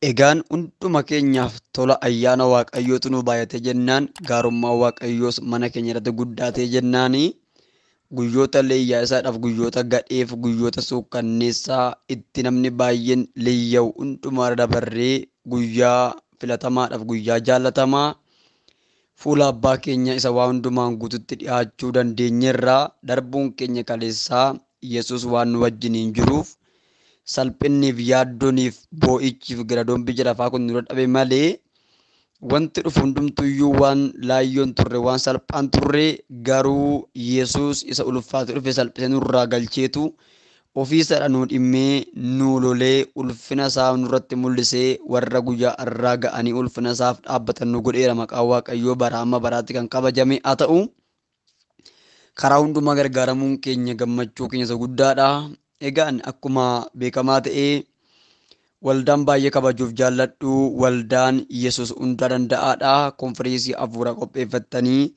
Egaan hunduma keenyaaf tola ayyaana Waaqayyootu nu baay'ate jennaan, gaarummaa Waaqayyoos mana keenya irratti guddaatee jennaani, guyyoota leeyyaa isaadhaaf, guyyoota gadheef, guyyoota suukkanneessaa itti namni baay'een leeyya'u hundumaa irra dabarree guyyaa filatamaadhaaf, guyyaa jaallatamaa fuula abbaa keenya isa waa hundumaan guututti dhiyaachuu dandeenyerraa darbuun keenya kaleessaa Yesuus waan nu wajjiniin jiruuf salphinniif, yaaddooniif, boo'ichiif garadoon biyya lafaa kun nurra dhabe malee wanti dhufu hundumtuyyuu waan laayyoon turre, waan salphaan turre, garuu Yesuus isa ulfaate dhufe salphisee nurraa galcheetu ofiisaadha nu dhimmee, nu lolee, ulfina isaa nurratti mul'isee warra guyyaa irraa ga'anii ulfina isaaf dhaabbatan nu godheera. Maqaan Waaqayyoo bara amma baraatti kan kabajame haa ta'u. Karaa hundumaa gargaaramuun keenya gammachuu keenya isa guddaadha. Egaan akkuma beekamaa ta'ee waldaan baay'ee kabajuuf jaalladhu waldaan Yesuus hundaa danda'aadha. Konfiriinsii hafuuraa qopheeffattanii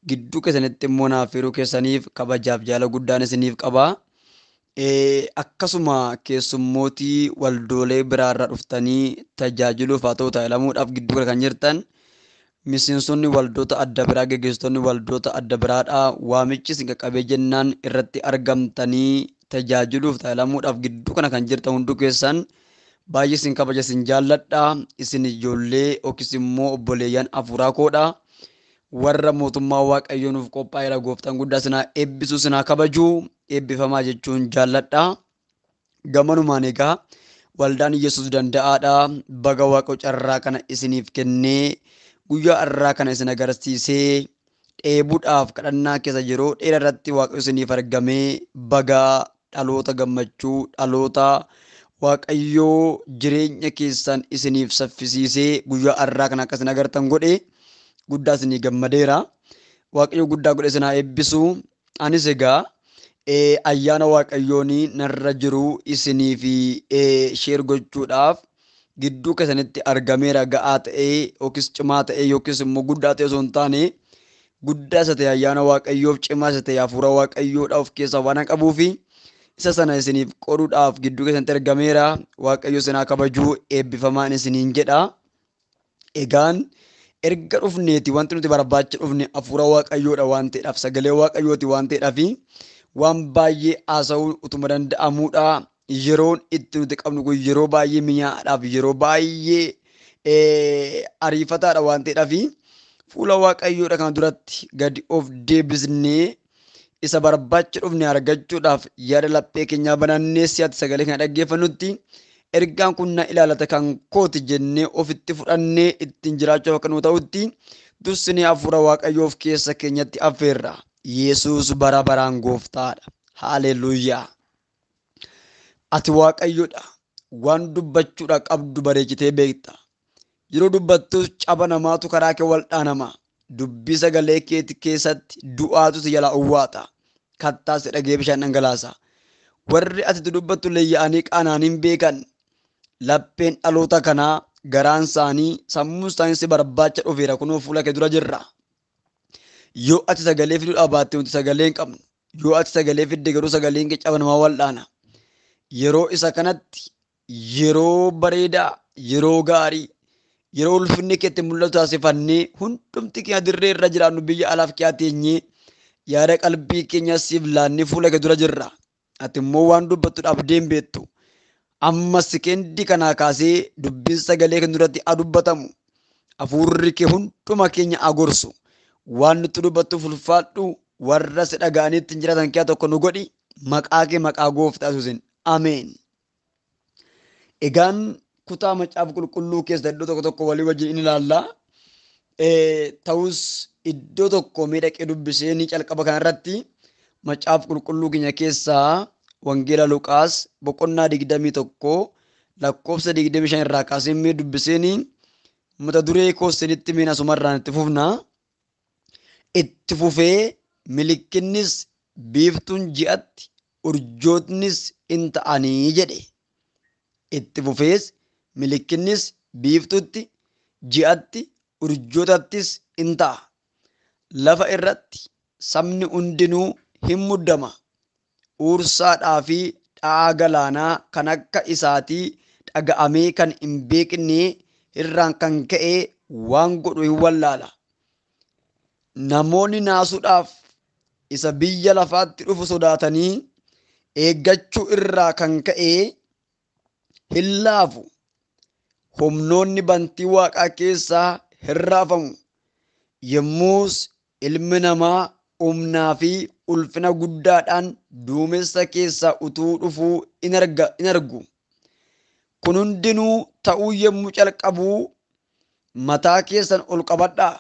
gidduu keessanitti immoo naaf firuu keessaniif kabajaaf jaala guddaan isiniif qaba. Akkasuma keessummootii waldoolee biraarraa dhuftanii tajaajiluuf haa ta'u tajaajilamuudhaaf gidduu kana kan jirtan miseensonni waldoota adda biraa, geggeessitoonni waldoota adda biraadha. Waamichi isin qaqqabee jennaan irratti argamtanii tajaajiluuf tajaajilamuudhaaf gidduu kana kan jirtan hunduu keessan baay'ee isin kabaja, isin jaalladha. Isin ijoollee yookiis immoo obboleeyyan hafuuraa koodha. Warra mootummaa Waaqayyoo nuuf qophaa'eera, gooftaan guddaa isin haa eebbisu, isin haa kabaju, eebbifamaa jechuun jaalladha. Gamanumaan egaa waldaan Yesuus danda'aadha. Baga Waaqa carraa kana isiniif kennee guyyaa har'aa kana isin agarsiisee dheebuudhaaf kadhannaa keessa yeroo dheeraa irratti Waaqayyo isiniif argamee baga dhaloota gammachuu, dhaloota Waaqayyoo jireenya keessan isiniif saffisiisee guyyaa har'aa kana akka isin agartan godhe guddaa isinii gammadeera. Waaqayyo guddaa godhe isin haa eebbisu. Anis egaa ayyaana Waaqayyoon narra jiru isiniif sheer gochuudhaaf gidduu keessanitti argameera. Ga'aa ta'ee yookiis cimaa ta'ee yookiis immoo guddaa ta'ee osoo hin taane, guddaa isa ta'e ayyaana Waaqayyoof, cimaa isa ta'e hafuura Waaqayyoodha of keessaa waan qabuufi isa sana isiniif qoduudhaaf gidduu keessanitti argameera. Waaqayyo isin haa kabajuu, eebbifamaan isiniin jedha. Egaan erga dhufneeti wanti nuti barbaacha dhufne hafuura Waaqayyoodha waan ta'eedhaaf, sagalee Waaqayyooti waan ta'eedhaaf waan baay'ee haasa'uu utuma danda'amuudha. Yeroon itti nuti qabnu kun yeroo baay'ee mi'aadhaaf, yeroo baay'ee ariifataadha waan ta'eedhaaf fuula Waaqayyoodha kana duratti gadi of deebisnee isa barbaacha dhufne argachuudhaaf yaada laphee keenyaa banannee si'aatti sagalee kana dhaggeeffannutti ergaan kun na ilaalata, kan kooti jennee ofitti fudhannee ittiin jiraachuuf akka nu ta'utti dursinee hafuura Waaqayyoof keessa keenyatti affeerra. Yesuus bara baraan gooftaadha. Haaleluyyaa. Ati Waaqayyoodha. Waan dubbachuudha qabdu bareechitee beekta. Yeroo dubbattus caba namaatu karaa kee wal dhaanama. Dubbii sagalee keeti keessatti du'aatu si jalaa uwwaata. Kattaa si dhagee bishaan dhangalaasa. Warri ati dubbattu leeyya'anii qaanaaniin beekan. Lapheen dhaloota kanaa, garaan isaanii, sammuun isaanii si barbaacha dhufeera, kunoo fuula kee dura jirra. Yoo ati sagalee fiduu dhaabatte nuti sagalee hin qabnu. Yoo ati sagalee fidde garuu sagaleen kee caba namaa wal dhaana. Yeroo isa kanatti yeroo bareedaa, yeroo gaarii, yeroo ulfinni keetti mul'atu taasifannee hundumti keenya dirree irra jiraannu biyya alaaf kee teenyee yaada qalbii keenya siif laannee fuula kee dura jirra. Ati immoo waan dubbattu dhabdee hin beektu. Amma sekendii kanaa kaasee dubbiin sagalee kan duratti haa dubbatamu. Hafuurri kee hunduma keenya haa gorsu. Waan nutti dubbattuuf ulfaadhu, warra si dhaga'anii ittiin jiraatan keessaa tokko nu godhi. Maqaa kee maqaa gooftaa Yesuusiin. Ameen. Egaan kutaa macaafa qulqulluu keessa iddoo tokko tokko walii wajjin in ilaalla. Ta'us iddoo tokko mee dhaqee dubbisee ni calqaba kanarratti macaafa qulqulluu keenya keessaa Wangeela Luqaas boqonnaa 21 lakkoofsa 25 irraa kaasee mee dubbiseen mata duree koo isinitti mee asumarraan itti fufna. Itti fufee milikkinnis biiftuun ji'atti urjootnis in ta'anii jedhe. Itti fufees milikkinnis biiftuutti, ji'atti, urjootattis in ta'a. Lafa irratti sabni hundinuu hin muddama. Uursaadhaa fi dha'aa galaanaa kan akka isaatii dhaga'amee kan hin beekne irraan kan ka'e waan godhu hin wallaala. Namoonni naasuudhaaf isa biyya lafaatti dhufu sodaatanii eeggachuu irraa kan ka'e hin laafu. Humnoonni bantii waaqaa keessaa hin raafamu. Yommus ilmi namaa humnaa fi ulfina guddaadhaan duumessa keessaa utuu dhufuu in argu. Kun hundinuu ta'uu yommuu calqabu mataa keessan ol qabadhaa,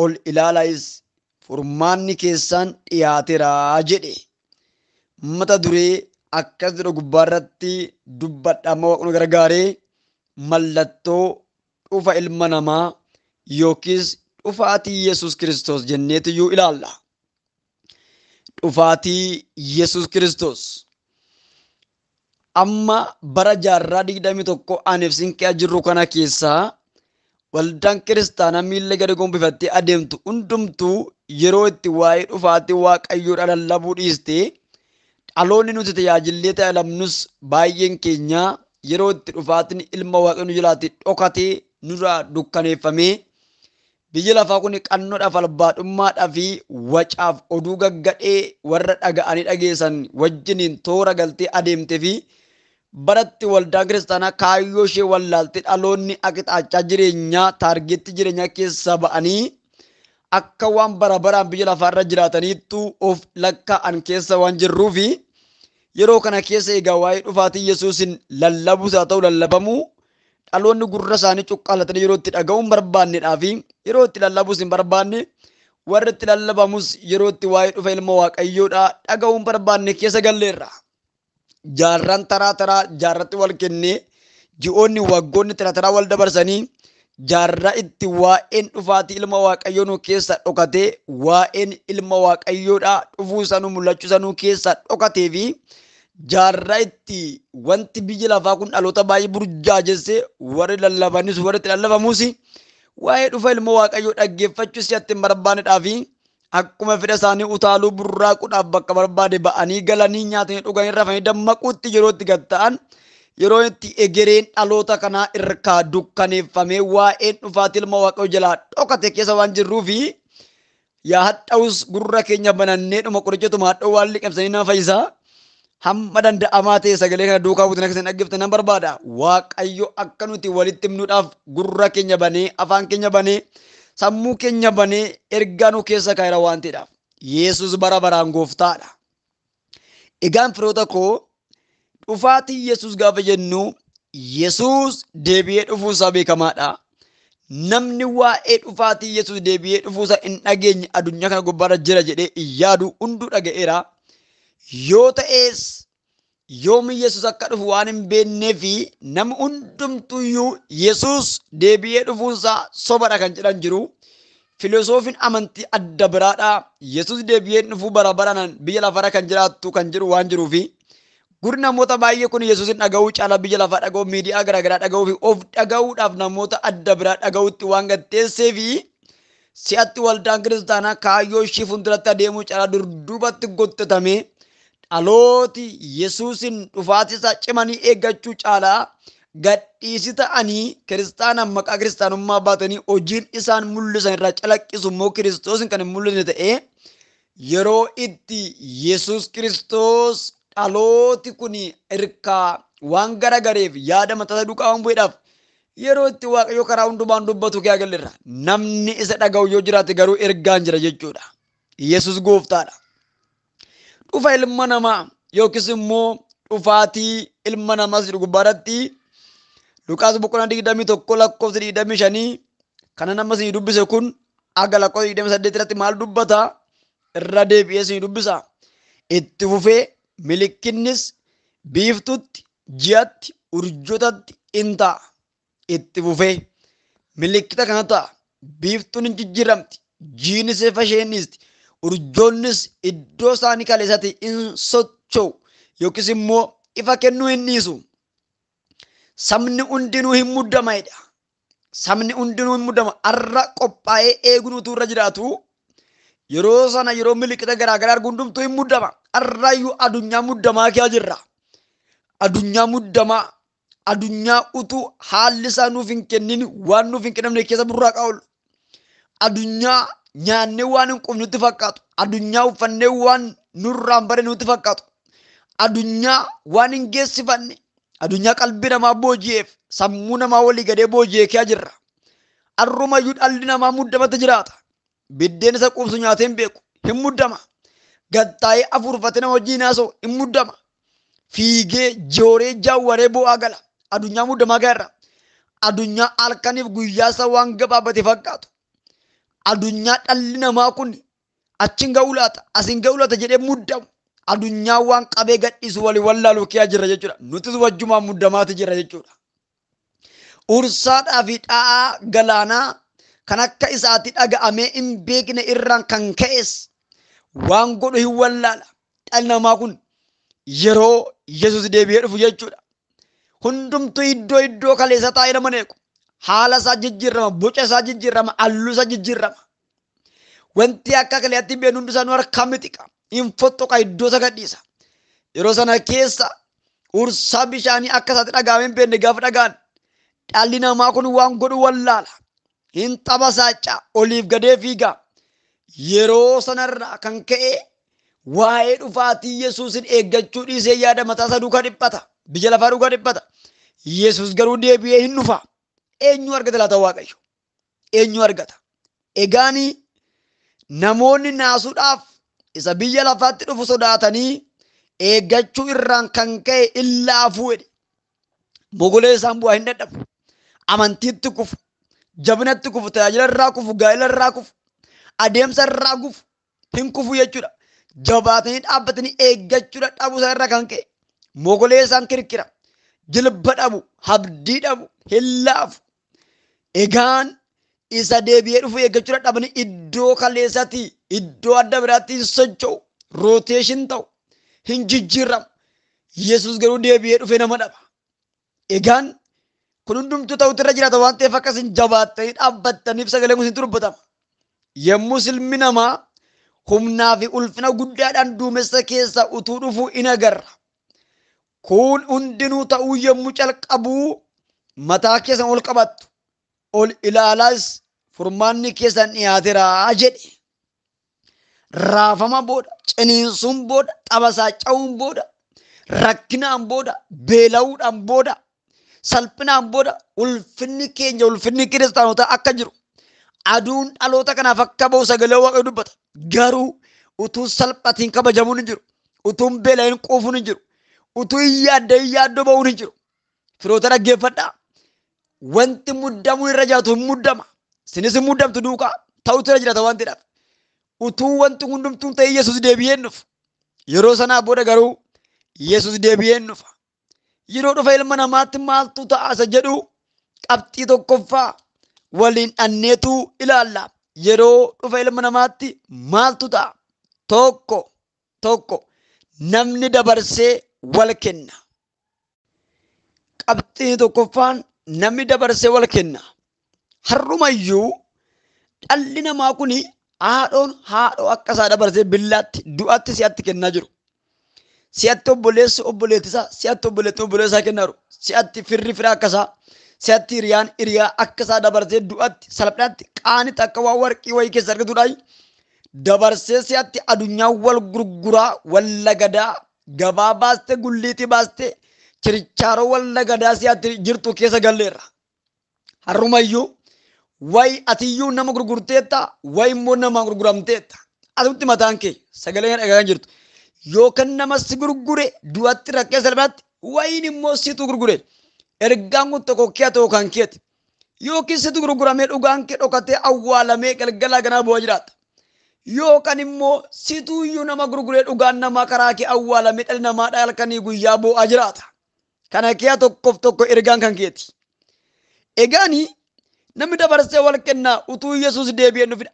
ol ilaalaayis, furmaanni keessan dhiyaateera jedhe. Mata duree akkas jedhu gubbaarratti dubbadha amma Waaqni gargaaree mallattoo dhufa ilma namaa yookiis dhufaatii Yesuus Kiristoos jenneetiyyuu ilaalla. Dhufaatii Yesuus Kiristoos. Amma bara jaarraa 21 aniif sinqee jirru kana keessaa waldaan kiristaanaa miilla gadi gombifattee adeemtu hundumtuu yeroo itti waa'ee dhufaatii Waaqayyoodha lallabuu dhiiste, dhaloonni nuti tajaajillee tajaajilamnus baay'een keenya yeroo itti dhufaatiin ilma Waaqayyoo nu jalaatti dhokatee nurraa dukkaneeffamee biyya lafaa kun qannoodhaaf, albaadhummaadhaa fi wacaaf oduu gaggadhee warra dhaga'anii dhageessan wajjiniin toora galtee adeemtee fi baratti waldaan kiristaanaa kaayyoo ishee wallaaltee dhaloonni aqixaachaa jireenyaa taargeetti jireenyaa keessaa ba'anii akka waan bara baraan biyya lafaarra jiraataniittu of lakkaa'an keessa waan jirruufi yeroo kana keessa egaa waa'ee dhufaatii Yesuusin lallabuus haa ta'u lallabamuu dhaloonni gurra isaanii cuqqaalatanii yeroo itti dhaga'uu hin barbaannedhaa fi yeroo itti lallabuus hin barbaanne, warri itti lallabamus yeroo itti waa'ee dhufa ilma Waaqayyoodhaa dhaga'uu hin barbaanne keessa galleerra. Jaarraan taraa taraa jaarratti wal kennee ji'oonni waggoonni taraa taraa wal dabarsanii jaarraa itti waa'een dhufaatii ilma Waaqayyoo nu keessa dhokatee waa'een ilma Waaqayyoodhaa dhufuu isaa nu mul'achuu isaa nu keessa dhokatee fi jaarraa itti wanti biyya lafaa kun dhaloota baay'ee burjaajesse warri lallabanis warri itti lallabamus waa'ee dhufa ilma Waaqayyoo dhaggeeffachuu si'atti hin barbaannedhaa fi akkuma fedha isaanii utaaluu burraaquudhaaf bakka barbaade ba'anii galanii nyaatanii dhuganii rafanii dammaquutti yeroo itti gad ta'an yeroo itti egereen dhaloota kanaa irkaa dukkaneeffamee waa'een dhufaatii ilma Waaqayyoo jalaa dhokate keessa waan jirruufi yaa hadhaa'us gurra keenya banannee dhuma qorichatuma hadhaa'u waan liqimsanii nama fayyisaa. Hamma danda'amaa ta'e sagalee kana duukaa buutin akka isin dhaggeeffattan nan barbaada. Waaqayyo akka nuti walitti himnuudhaaf gurra keenya banee, afaan keenya banee, sammuu keenya banee ergaa nu keessa kaa'eera waan ta'eedhaaf. Yesuus bara baraan gooftaadha. Egaan firoota koo, dhufaatii Yesuus gaafa jennu Yesuus deebi'ee dhufuusaa beekamaadha. Namni waa'ee dhufaatii Yesuus deebi'ee dhufuusaa hin dhageenye addunyaa kana gubbaarra jira jedhee hin yaadu, hunduu dhaga'eera. Yoo ta'es yoomi Yesuus akka dhufu waan hin beeknee fi namni hundumtuyyuu Yesuus deebi'ee dhufuunsaa sobadha kan jedhan jiru. Filosoofiin amantii adda biraadha. Yesuus deebi'ee dhufuu bara baraan biyya lafarra kan jiraattu kan jedhu waan jiruufi gurri namoota baay'ee kun Yesuusin dhaga'uu caalaa biyya lafaa dhaga'uu, miidiyaa garaagaraa dhaga'uu fi of dhaga'uudhaaf namoota adda biraa dhaga'uutti waan gatteessee fi si'atti waldaan kiristaanaa kaayyoo ishii fuulduratti adeemuu caalaa dudduubatti gottatamee dhalooti Yesuusin dhufaatii isaa cimanii eeggachuu caalaa gadhiisi ta'anii kiristaanaan maqaa kiristaanummaa baatanii hojiin isaan mul'isan irraa calaqqisu immoo Kiristoosin kan hin mul'isne ta'ee yeroo itti Yesuus Kiristoos dhalooti kun irkaa waan garagareef yaada mataa duukaa waan bu'eedhaaf yeroo itti Waaqayyo karaa hundumaan dubbatu kee agarra. Namni isa dhaga'u yoo jiraate garuu ergaan jira jechuudha. Yesuus gooftaadha. Dhufa ilma namaa yookiis immoo dhufaatii ilma namaas jedhu gubbaarratti Luqaas boqonnaa 21 lakkoofsa 25 kana nama isin dubbise kun aga lakkoofsa 28 irratti maal dubbata? Irra deebi'ee isin dubbisa. Itti fufee milikkinnis biiftutti, ji'atti, urjootatti in ta'a. Itti fufee milikkita kana ta'a. Biiftuun hin jijjiiramti, jiinis ifa ishee hin dhiisti, urjoonnis iddoo isaanii kaleessatti hin socho'u yookiis immoo ifa kennuu hin dhiisu. Sabni hundinuu hin muddama jedha. Sabni hundinuu hin muddama. Har'a qophaa'ee eeguun utuu irra jiraatu yeroo sana yeroo milikkita garaagaraa arguu hundumtuu hin muddama. Har'aayyuu addunyaa muddamaa keessa jirra. Addunyaa muddamaa, Addunyaa utuu haalli isaa nuuf hin kennin waan nuuf hin kennamne keessa burraaqaa oolu. Addunyaa nyaannee waan hin qubne nutti fakkaatu. Addunyaa uffannee waan nurraan bare nutti fakkaatu. Addunyaa waan hin geessifanne. Addunyaa qalbii namaa booji'eef sammuu namaa walii gadee booji'ee kee jirra. Arrumayyuu dhalli namaa muddamatti jiraata. Biddeen isa quubsu nyaatee hin beeku. Hin muddama. Gattaa'ee afuurfatee nama wajjin haasa'u hin muddama. Fiigee jooree jaawwaree bu'aa gala. Addunyaa muddamaa gaherra. Addunyaa halkaniif guyyaa isa waan gabaabate fakkaatu. Addunyaa dhalli namaa kun achiin ga'uu laata asiin ga'uu laata jedhee muddamu. Addunyaa waan qabee gadhiisu walii wallaaluu kee jira jechuudha. Nutis wajjumaan muddamaati jira jechuudha. Ursaadhaa fi dha'aa galaanaa kan akka isaatti dhaga'amee hin beekne irraan kan ka'es waan godhu hin wallaala. Dhalli namaa kun yeroo Yesuus deebi'ee dhufu jechuudha. Hundumtuu iddoo iddoo kaleessa taa'ee nama eegu. Haala isaa jijjiirama, boca isaa jijjiirama, halluu isaa jijjiirama. Wanti akka kaleetti beeknu hundi isaa nu harkaa mixiqa. Hin fottoqa iddoo isa gadhiisa. Yeroo sana keessa ursaa bishaanii akka isaatti dhaga'amee hin beekne gaafa dhaga'an dhalli namaa kun waan godhu wallaala. Hin xabasaacaa oliif gadee fiiga. Yeroo sanarraa kan ka'e waa'ee dhufaatii Yesuusin eeggachuu dhiisee yaada mataa isaa duukaa dhiphata. Biyya lafaa duukaa dhiphata. Yesuus garuu deebi'ee hin dhufa. Eenyu argata laata Waaqayyo? Eenyu argata? Egaani namoonni naasuudhaaf isa biyya lafaatti dhufu sodaatanii eeggachuu irraan kan ka'e illaafuu jedhe. Mogolee isaan bu'aa hin dadhabu. Amantiitti kufu, jabinatti kufu, tajaajila irraa kufu, gaa'ela irraa kufu, adeemsa irraa kufu, hin kufu jechuudha. Jabaatanii dhaabbatanii eeggachuu dadhabuu isaa irraa kan ka'e mogolee isaan kirkira, jilba dhabu, abdii dhabu, hin laafu. Egaan isa deebi'ee dhufu eeggachuu dadhabanii iddoo kaleessatti iddoo adda biraatti hin socho'u, rooteeshin ta'u, hin jijjiiramu. Yesuus garuu deebi'ee dhufee nama dhaba. Egaan kun hundumtuu ta'utu irra jiraata waan ta'eef akkasin jabaattanii dhaabbattaniif sagaleen kun isinitti dubbatama. Yommuu ilmi namaa humnaa fi ulfina guddaadhaan duumessa keessa utuu dhufuu in agarra. Kun hundinuu ta'uu yommuu calqabuu mataa keessan ol qabattu. Ol ilaalaas furmaanni keessan dhiyaateera jedhe. Raafama booda, ciniinsuun booda, xabasaa ca'uun booda, rakkinaan booda, beela'uudhaan booda, salphinaan booda ulfinni keenya ulfinni kiristaanotaa akka jiru aduun dhaloota kanaaf akka ba'u sagalee Waaqayyoo dubbata. Garuu utuu salphatiin kabajamuun hin jiru, utuu beela'in quufuun hin jiru, utuu hin yaaddayin yaaddoo ba'uun hin jiru. Firoota dhaggeeffadhaa. Wanti muddamuu irra jiraatu hin muddama. Isinis hin muddamtu duukaa ta'utu irra jiraata waan ta'eedhaaf. Utuu wanti hundumtuu ta'ee Yesuus deebi'ee hin dhufu. Yeroo sanaa booda garuu Yesuus deebi'ee hin dhufa. Yeroo dhufa ilma namaatti maaltu ta'a isa jedhu qabxii tokkoffaa waliin dhanneetu ilaalla. Yeroo dhufa ilma namaatti maaltu ta'a? Tokko namni dabarsee wal kenna. Qabxiin tokkoffaan namni dabarsee wal kenna. Har'umayyuu dhalli namaa kun haadhoon haadhoo akka isaa dabarsee billaatti du'aatti si'atti kennaa jiru. Si'atti obboleessi obboleettisaa, si'atti obboleettiin obboleessaa kennaa jiru. Si'atti firri fira akka isaa, si'atti hiriyaan hiriyaa akka isaa dabarsee du'atti salphinaatti qaanitti akka waan warqii wayii keessa argatuudhaan dabarsee si'atti addunyaa wal gurguraa wal lagadaa gabaa baastee gulliitii baastee chirichaaroo wal lagadaa si'atti jirtu keessa galleerra. Har'umayyuu wayi atiyyuu nama gurgurteetta wayi immoo nama gurguramteetta. Atutti mataan kee sagalee kana dhagaa jirtu. Yookaan nama si gurgure du'atti rakkee salphaatti wayiin immoo situ gurgure. Ergaan kun tokko kee ta'u kan keeti. Yookiin situ gurguramee dhugaan kee dhokatee awwaalamee galgalaa ganaa bu'aa jiraata. Yookaan immoo situuyyuu nama gurguree dhugaan namaa karaa kee awwaalamee dhalli namaa halkanii guyyaa bu'aa jiraata. Kana kee tokkoof tokko ergaan kan keeti. Egaani namni dabarsee wal kennaa utuu Yesuus deebi'ee dhufin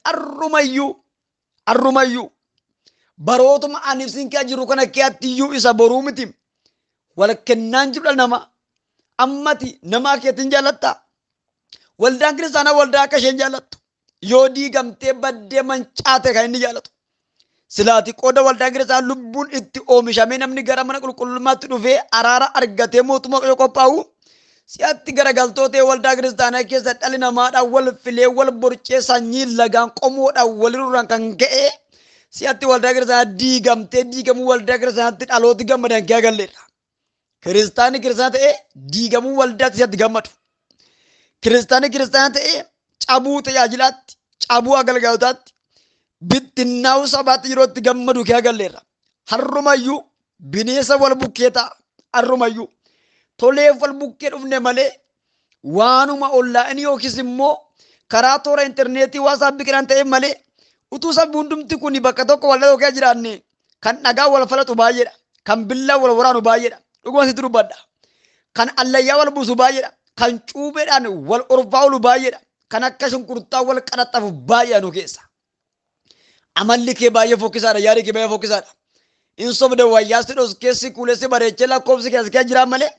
arrumayyuu barootuma ani isin kee jiru kana keetti isa boruu miti. Wal kennaan jiru dhala namaa. Ammati namaa keetiin jaalattaa? Waldaan kiristaanaa waldaa akka isheen jaalattu. Yoo diigamtee baddee mancaate kan inni jaalatu. Silaati qooda waldaan kiristaanaa lubbuun itti oomishamee namni gara mana qulqullummaatti dhufee araara argatee mootummaa Waaqayyoo qophaa'u. Si'atti garagaltoota waldaa kiristaanaa keessa dhalli namaadhaan wal filee wal borcee sanyii lagaan qomoodhaan walirraan kan ka'e si'atti waldaa kiristaanaa diigamtee diigamuu waldaa kiristaanaatti dhalooti gammadan kee agalleedha. Kiristaanni kiristaana ta'ee diigamuu waldaatti si'atti gammadu. Kiristaanni kiristaana ta'ee cabuu tajaajilaatti, cabuu agalgalotaatti, bittinnaa'uu sabaatti yeroo itti gammadu kee agalleerra. Harrumayyuu bineensa wal bukkee ta'a. Harrumayyuu toleef wal bukkee dhufne malee waanuma onlaayinii yookiis immoo karaa toora intarneetii waasaap biqilaan ta'e malee utuu sabni hundumti kun bakka tokko waldaa tokko jiraanne kan dhagaa wal falatu baay'eedha. Kan billaa wal waraanu baay'eedha. Dhuguma sitti dubbadha. Kan allayyaa wal buusu baay'eedha. Kan cuubeedhaan wal orfaa oolu baay'eedha. Kan akka shunkurtaa wal qaraxxafu baay'ee nu keessa. Amalli kee baay'ee fokkisaadha. Yaadi kee baay'ee fokkisaadha. In sobde wayyaa si dhoskee si kuulee si bareechee lakkoofsi kee as kee jiraan malee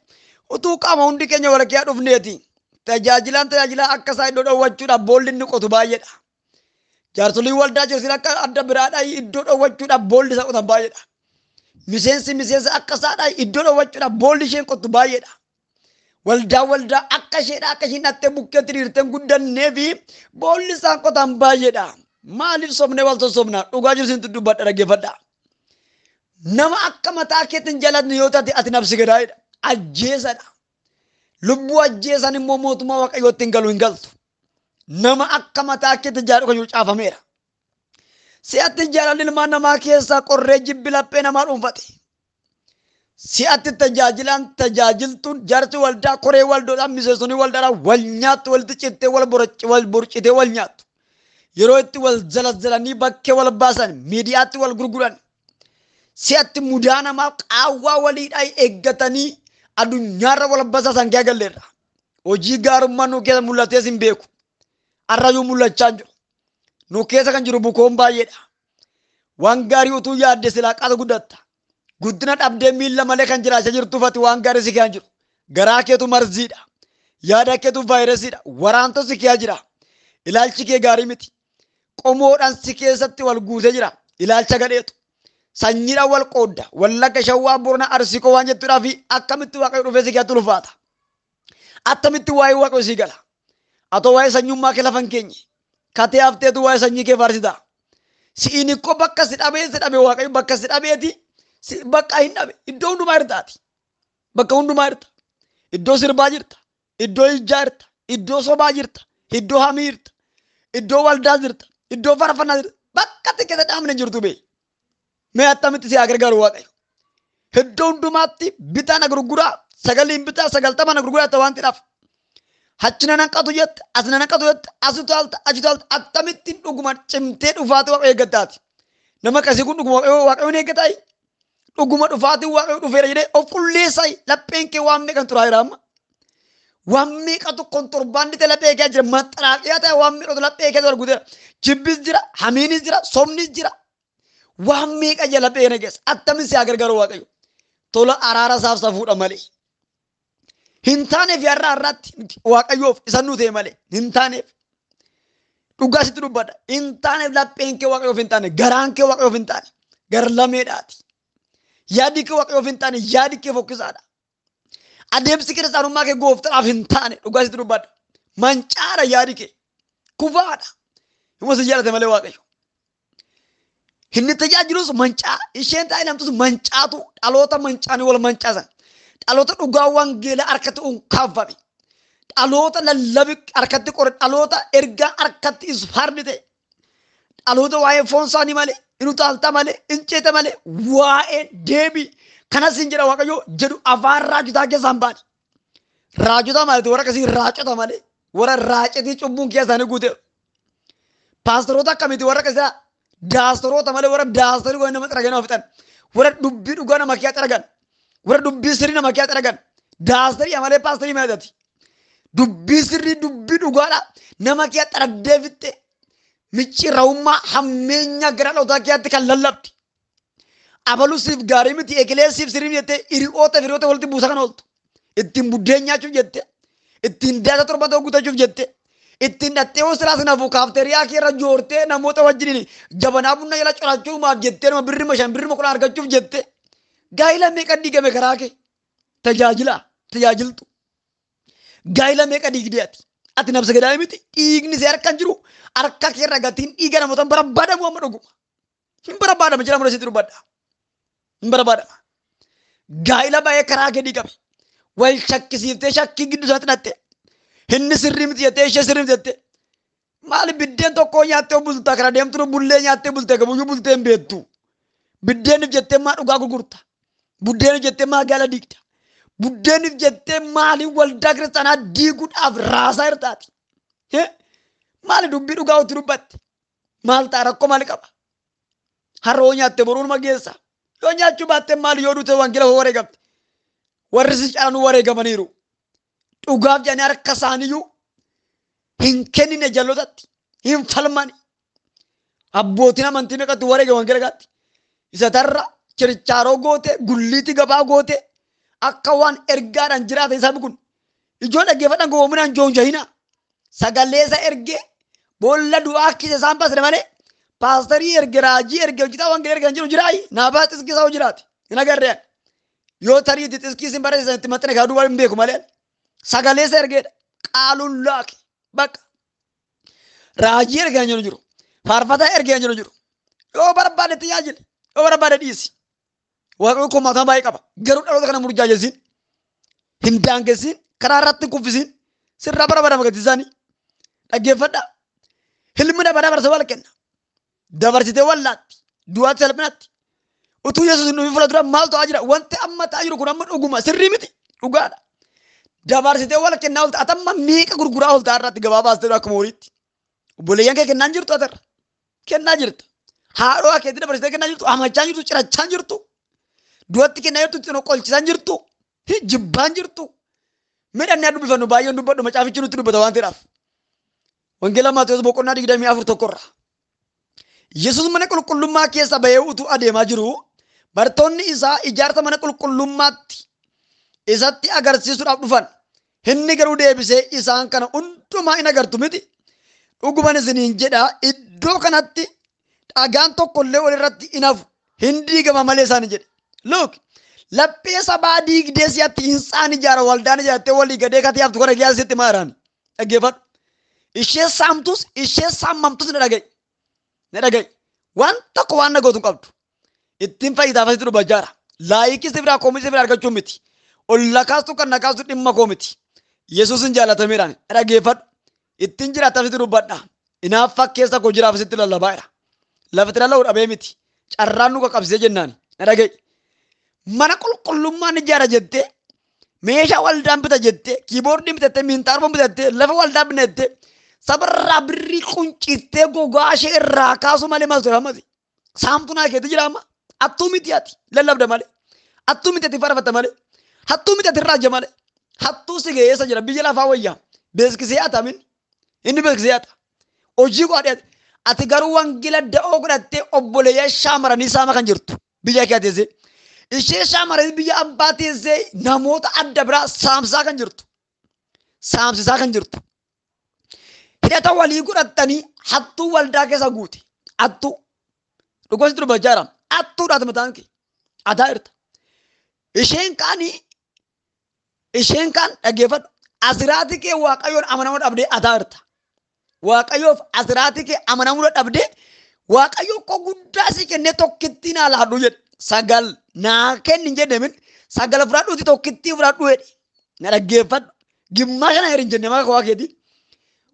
utuu qaama hundi keenya wal kee dhufneeti. Tajaajilaan tajaajilaa akka isaa iddoo dhoowwachuudhaaf boolli inni qotu baay'eedha. Jaarsoliin waldaa jirsin akka adda biraadhaa iddoo dhoowwachuudhaaf boolli isaa qotan baay'eedha. Miseensi miseensa akka isaadhaa iddoo dhoowwachuudhaaf boolli isheen qottu baay'eedha. Waldaa waldaa akka isheedhaa akka isheen dhattee bukkeetti dhiirtee guddannee fi boolli isaan qotan baay'eedha. Maaliif sobnee wal sossobna? Dhugaa jirsin dubbadha dhaggeeffadha. Nama akka mataa keetiin jaalatnu yoo taate ati nabsi gadaayidha. Ajjeesadha. Lubbuu ajjeesan immoo mootummaa waaqayyootti hin galu hin galtu. Nama akka mataa keetti jaalatu kan jiru caafameera. Si'atti jaalalli ilmaan namaa keessaa qorree jibbi laphee namaa dhuunfate. Si'atti tajaajilaan tajaajiltuun jaarsi waldaa koree waldoodhaan miseensonni waldaadhaan wal nyaattu walitti cittee wal borcitee wal nyaattu. Yeroo itti wal zalazalanii bakkee wal baasan miidiyaatti wal gurguran. Si'atti mudaa namaa qaawwaa waliidhaa eeggatanii addunyaarra wal basaasan kee agalleerra. Hojii gaarummaa nu keessa mul'atees hin beeku. Arrayyuu mul'achaa hin jiru. Nu keessa kan jiru bukoon baay'eedha. Waan gaarii utuu yaadde silaa qaata guddatta. Guddina dhabdee miilla malee kan jiraachaa jirtuuf ati waan gaarii si keessa jiru. Garaa keetu marziidha. Yaada keetu vaayirasiidha. Waraanto si keessa jira. Ilaalchi kee gaarii miti. Qomoodhaan si keessatti wal guutee jira. Ilaalcha gadheetu. Sanyiidhaan wal qoodda. Wallagga Shawaa Boorana Arsii koo waan jettuudhaa fi akkamitti Waaqayyo dhufee si keessatti ulfaata. Attamitti waa'ee Waaqayyo si gala. Atoo waa'ee sanyummaa kee lafa hin keenye. Katee hafteetu waa'ee sanyii kee faarsita. Si'iin ikkoo bakka si dhabee si dhabe Waaqayyo bakka si dhabeeti bakka hin dhabe iddoo hundumaa jirtaati. Bakka hundumaa jirta. Iddoo sirbaa jirta. Iddoo ijjaa jirta. Iddoo sobaa jirta. Iddoo hamii jirta. Iddoo waldaa jirta. Iddoo faarfannaa jirta. Bakka ati keessa dhaabne jirtu bee. Mee attamitti si haa gargaaru Waaqayyo. Iddoo hundumaatti bitaa na gurguraa sagaliin bitaa sagaltama na gurguraa ta'e waan ta'eef. Achi na naqatu jette as na naqatu jette as utaalta achi utaalta akkamittiin dhuguma cimtee dhufaatii Waaqayyo eeggattaati. Nama akkasii kun dhuguma Waaqayyoon eeggataayi. Dhuguma dhufaatii Waaqayyo dhufeera jedhee of qulleessaayi lapheen kee waan meeqan turaa jira amma. Waan meeqatu kontorbaandi ta'e laphee kee jira maxxaraaqiyaa ta'e waan meeqatu laphee kee guuteera. Jibbis jira hamiinis jira sobnis jira. Waan meeqa jira laphee kana keessa attamiin si haa gargaaru Waaqayyo. Tola araara isaaf safuudha malee. Hin taaneef har'a har'aatti Waaqayyoof isa nu ta'e malee hin taaneef. Dhugaa sitti dubbadha. Hin taaneef lapheen kee Waaqayyoof hin taane garaan kee Waaqayyoof hin taane gar lameedhaati. Yaadi kee Waaqayyoof hin taane yaadi kee fokkisaadha. Adeemsi kiristaanummaa kee gooftaadhaaf hin taane dhugaa sitti dubbadha. Mancaadha yaadi kee kufaadha. Hima si jaalate malee Waaqayyo. Inni tajaajilus mancaa isheen tajaajiltus mancaatu dhaloota mancaanii wal mancaasan. Dhaloota dhugaa wangeelaa harkatti unkaafame. Dhaloota lallabi harkatti qore dhaloota ergaa harkatti isfaardi ta'e. Dhaloota waa'ee foon isaanii malee hin utaalta malee hin ceeta malee waa'ee deebii kanas hin jedha Waaqayyo jedhu afaan raajotaa keessaa hin baane. Raajota malee warra akkasii raacota malee warra raacetii cubbuun keessa isaanii guuteeru. Paastoroota akkamiiti warra akkasii daastoroota malee warra daastorii godhan nama xaragan nama fixan. Warra dubbii dhugaa nama kee xaragan. Warra dubbii sirrii nama kee xaragan. Daastorii malee paastorii malee Dubbii sirrii dubbii dhugaadha nama kee xaragdee fixxe. Micciirrawummaa hammeenya gara dhalootaa keetti kan lallabdi. Abaluu siif gaarii miti ekilee siif sirrii miti jettee hiriyoota hiriyoota walitti buusaa kan ooltu. Ittiin buddeen nyaachuuf jette. Ittiin daata torba ta'uu guutachuuf jette. Ittiin dhattee hoo silaas nafu kaafteeriyaa keerra joortee namoota wajjiniin jabanaa buna jala corachuumaaf jettee nama birrima 5 birrima 10 argachuuf jette. Gaa'ila meeqa diigame karaa kee? Tajaajila tajaajiltu. Gaa'ila meeqa diigdee ati? Ati nabsa gadaa miti. Dhiigni see harka jiru. Harka kee irra gatiin dhiiga namoota hin barbaadamu amma dhuguma. Hin barbaadama jira mura sitti dubbadha. Hin barbaadama. Gaa'ila baay'ee karaa kee diigame. Wal shakkisiiftee shakkii gidduu isaatti natte. Inni sirrii miti jettee ishee sirrii miti jettee. Maali biddeen tokko nyaattee bultaa kana deemtu bullee nyaattee bultee gabuyyuu bultee hin beektu. Biddeeniif jettee maa dhugaa gurgurta? Buddeeniif jettee maa gaala diigda? Buddeeniif jettee maaliif waldaa kiristaanaa diiguudhaaf raasaa jirtaati? Maali dubbii dhugaa utuu dubbatte? Maal ta'a rakkoo maali qaba? Har'a nyaatte boruunuma geessa. Yoo nyaachuu baatte maali yoo duute wangeela hoo wareegamte? Warri si caalan wareegamaniiru. Dhugaaf jedhanii harka isaaniiyyuu hin kennine jallootatti hin falmani. Abbootiin amantii meeqatti wareegama wangeela gaatti. Isa tarra chirchaaroo goote gulliitii gabaa goote akka waan ergaadhaan jiraate sabni kun ijoo dhaggeeffadhaan gowwoominaan joonjahina. Sagalee isa ergee boolla du'aa keessa isaan baasne malee paasterii erge raajii erge hojjetaa wangeela erge kan jiru jiraayi naafaa xiskii isaa jiraate hin agarreen. Yoo tarii itti xiskii isin barreessan itti maxxane kaa duwwaa hin beeku malee sagalee isa ergeedha qaaluun laaki bakka raajii erge kan jiru jiru faarfataa erge kan jiru jiru yoo barbaade tajaajile yoo barbaade dhiisi. Waaqayyo komaatama baay'ee qaba garuu dhaloota kana murjaajessin hin daangessin karaa irratti hin kuffisiin sirraa barbaadama gatii isaanii dhaggeeffadhaa. Ilmi nama dabarse wal kenna. Dabarsitee wallaatti. Du'aatti salphinaatti. Utuu Yesuus hin dhufin fuula dura maal ta'aa jira? Wanti amma ta'aa jiru kun amma dhuguma sirrii miti. Dhugaadha. Dabarsitee wal kennaa oolta. Ati amma meeqa gurguraa oolta irratti gabaa baastee akkuma horiitti. Obboleeyyan kee kennaan jirtu atarra. Kennaa jirta. Haadhoo keetti dabarsitee kennaa jirtu. Hamachaa jirtu. Cirachaa jirtu. Du'atti kennaa jirtu. Xinoo qolchisaa jirtu. Jibbaan jirtu. Midhaan dubbifannu baay'een dubbadhu macaafichi nutti dubbata waan ta'eedhaaf. Wangeela Maatewos boqonnaa 24 tokkorra. Yesuus mana qulqullummaa keessa bahee utuu adeemaa jiru bartoonni isaa ijaarsa mana qulqullummaatti isatti agarsiisuudhaaf dhufan. Inni garuu deebisee isaan kana hundumaa hin agartu miti. Dhuguman isiniin jedha iddoo kanatti dhagaan tokkollee walirratti hin hafu hin diigama malee isaan jedhe. Look laphee sabaa diigdee si'atti hinsaan ijaara waldaan ijaartee walii gadee katee haftu kana keessatti maaraan dhaggeeffadhu. Ishee saamtus ishee saamamtus ni dhaga'i. Ni dhaga'i. Waan tokko waan nagootu hin qabdu. Ittiin fayyidaaf asitti dubbachaa jira. Laayikii si biraa koomii si biraa argachuu miti. Ol lakaastu kan nakaastu dhimma koo miti. Yesuusin jaallatameedhaan dhaggeeffadhu. Ittiin jiraataaf asitti dubbadha. Hinaaffaa keessa koo jiraaf asitti lallabaa jira. Lafti lalla'u dhabee miti. Carraan nu qaqqabsiisee jennaan. Ni dhaga'i. Mana qulqullummaan ijaara jettee meeshaa waldaan bita jettee kiiboordii bitattee miinxaarfoon bitattee lafa waldaa bitattee sabarraa birrii quncittee gogaa ishee irraa kaasu malee maal ture hammasi. Saamtuu naa keetti jira amma. Hattuu miti ati lallabda malee. Hattuu miti ati farfatta malee. Hattuu miti ati raaja malee. Hattuu si geessa jira biyya lafaa wayyaa. Beeksisee atamin. Inni beeksisee ata. Hojii godhee ati. Ati garuu wangeela da'oo godhattee obboleeyyaa shaamaranii saama kan jirtu biyya kee teessee. Ishee shaamaranii biyya abbaa teessee namoota adda biraa saamsisaa kan jirtu. Saamsisaa kan jirtu. Hidhata walii godhattanii hattuu waldaa keessa guute. Hattuu. Dhugosi dubbachaa jira. Hattuudhaati mataan kee. Ataa jirta. Isheen kaan dhaggeeffadhu. Asiraatii kee Waaqayyoon amanamuu dhabdee ataa jirta. Waaqayyoof asiraatii kee amanamuu dhabdee Waaqayyo koo guddaa si kennee tokkittii naa laadhu jedhe. Sagal naa kenni hin jedhemin sagal fudhadhuuti tokkittii fudhadhu jedhe. Na dhaggeeffadhu. Gimmaa kana hin jenne maqaa koo keetii.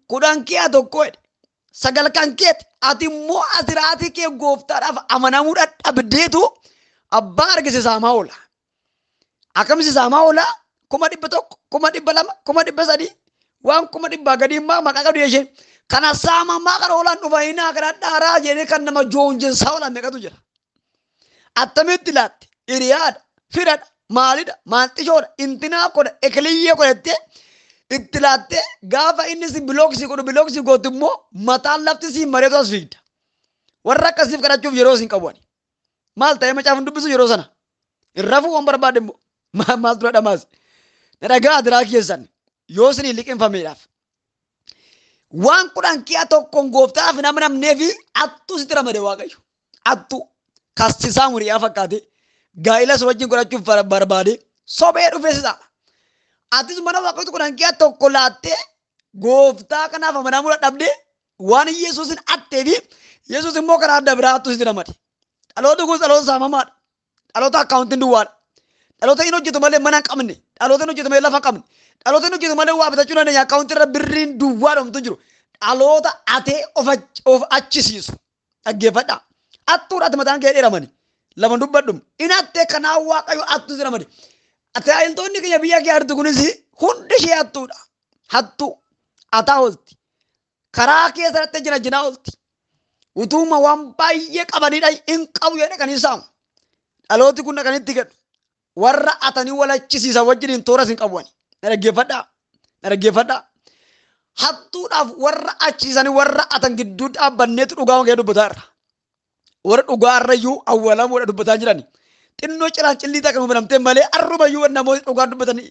Kudhan kee tokko jedhe. Sagal kan keeti ati immoo asiraatii kee gooftaadhaaf amanamuu dadhabdeetu abbaa argise saamaa oola. Akkamisi saamaa oola? 100,000, 200,000, 300,000 waan 100,000 gadi immoo maqaa qabdu isheen. Kana saamamaa kana oolaan dhufainaa kana dhaaraa jedhee kan nama joonjessaa oolan meeqatu jira. Attamitti laatte? Hiriyaadha, firadha, maalidha, maanxishoodha, intinaa godha, ekiliyyee godhattee itti laattee gaafa inni si bilooksii godhu bilooksii gootu immoo mataan lafti si mareetu as fiigda. Warra akkasiif kadhachuuf yeroo isin qabu ani. Maal ta'ee macaafa hin dubbisu yeroo sana. Hin rafuu waan barbaade immoo maal dura dhamaas. Na dhagaa adiraa keessan yoo isin liqinfameedhaaf. Waan kudhan ki'a tokkoon gooftaadhaaf hin amanamnee fi attuu sitti ramade Waaqayyo. Attuu kassisaa muriyaa fakkaate gaa'ila si wajjin godhachuuf barbaade sobee dhufee si ta'a. Atis mana Waaqayyootti 10 kee 1 laattee gooftaa kanaaf amanamuu dadhabdee waan Yesuusin attee fi Yesuus immoo karaa adda biraattu sitti ramade. Dhaloota kun dhaloota saamamaadha. Dhaloota akkaawuntiin duwwaadha. Dhaloota hin hojjetu malee mana hin qabne. Dhaloota hin hojjetu malee lafa hin qabne. Dhaloota hin hojjetu malee waa bitachuu dandeenya. Akkaawuntii irra birriin duwwaadha homtuu jiru. Dhaloota atee of achisiisu. Dhaggeeffadhaa. Attuudha ati mataan kee dheeramani. Lama dubbadhum. In attee kanaa Waaqayyo attuu si ramade. Tajaajiltoonni keenya biyya kee artu kunis hundi ishee hattuudha. Hattuu. Ataa oolti. Karaa keessatti jina jinaa oolti. Utuuma waan baay'ee qabanidha hin qabu jedhe kan isaamu. Dhalooti kun kan itti gadhu. Warra atanii walachisiisan wajjin tooras hin qabu. Na dhaggeeffadhaa. Na dhaggeeffadhaa. Hattuudhaaf warra achiisanii warra atan gidduu dhaabbanneetu dhugaa kee dubbataa irra. Warra dhugaa irrayyuu awwaalamuudha dubbataa jirani. Xinnoo ciraan cillii takka nu banamtee malee arrumayyuu namoonni dhugaa dubbatan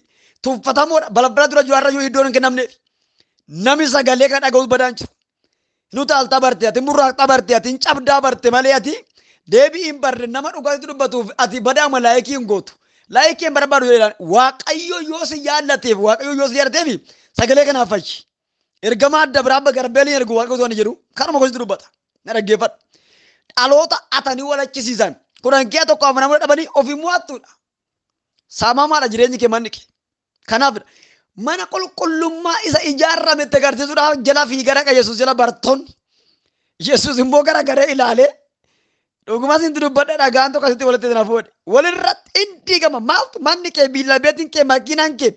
tuffatamoodha. Balbala dura jiru arrayyuu iddoon hin kennamneef. Nami sagalee kan dhaga'us badaan jiru. Nu taaltaa barte ati murraaqxaa barte ati hin cabdaa barte malee ati deebii hin barre nama dhugaatti dubbatuuf ati badaa malaayikii hin gootu. Laayikii hin barbaadu jedhan Waaqayyo yoo si jaallateef Waaqayyo yoo si jaallateef sagalee kanaaf fayyi. Ergamaa adda biraa bagarbeel ergu Waaqayyo waan jedhu kanuma gosti dubbata. Na dhaggeeffadhu. Dhaloota atanii walachisiisan 10 kee 1 amanamuu dhabanii ofii mo'attuudha. Saamamaadha jireenyi kee manni kee. Kanaaf mana qulqullummaa isa ijaarame itti agarsiisuudhaaf jala fiigaa dhaqa Yesuus jala bartoonni. Yesuus immoo gara garee ilaalee dhugumas inti dubbadha dhagaan tokko asitti walitti na fuudhe. Walirratti hin diigama. Maaltu manni kee biillabeetiin kee makiinaan kee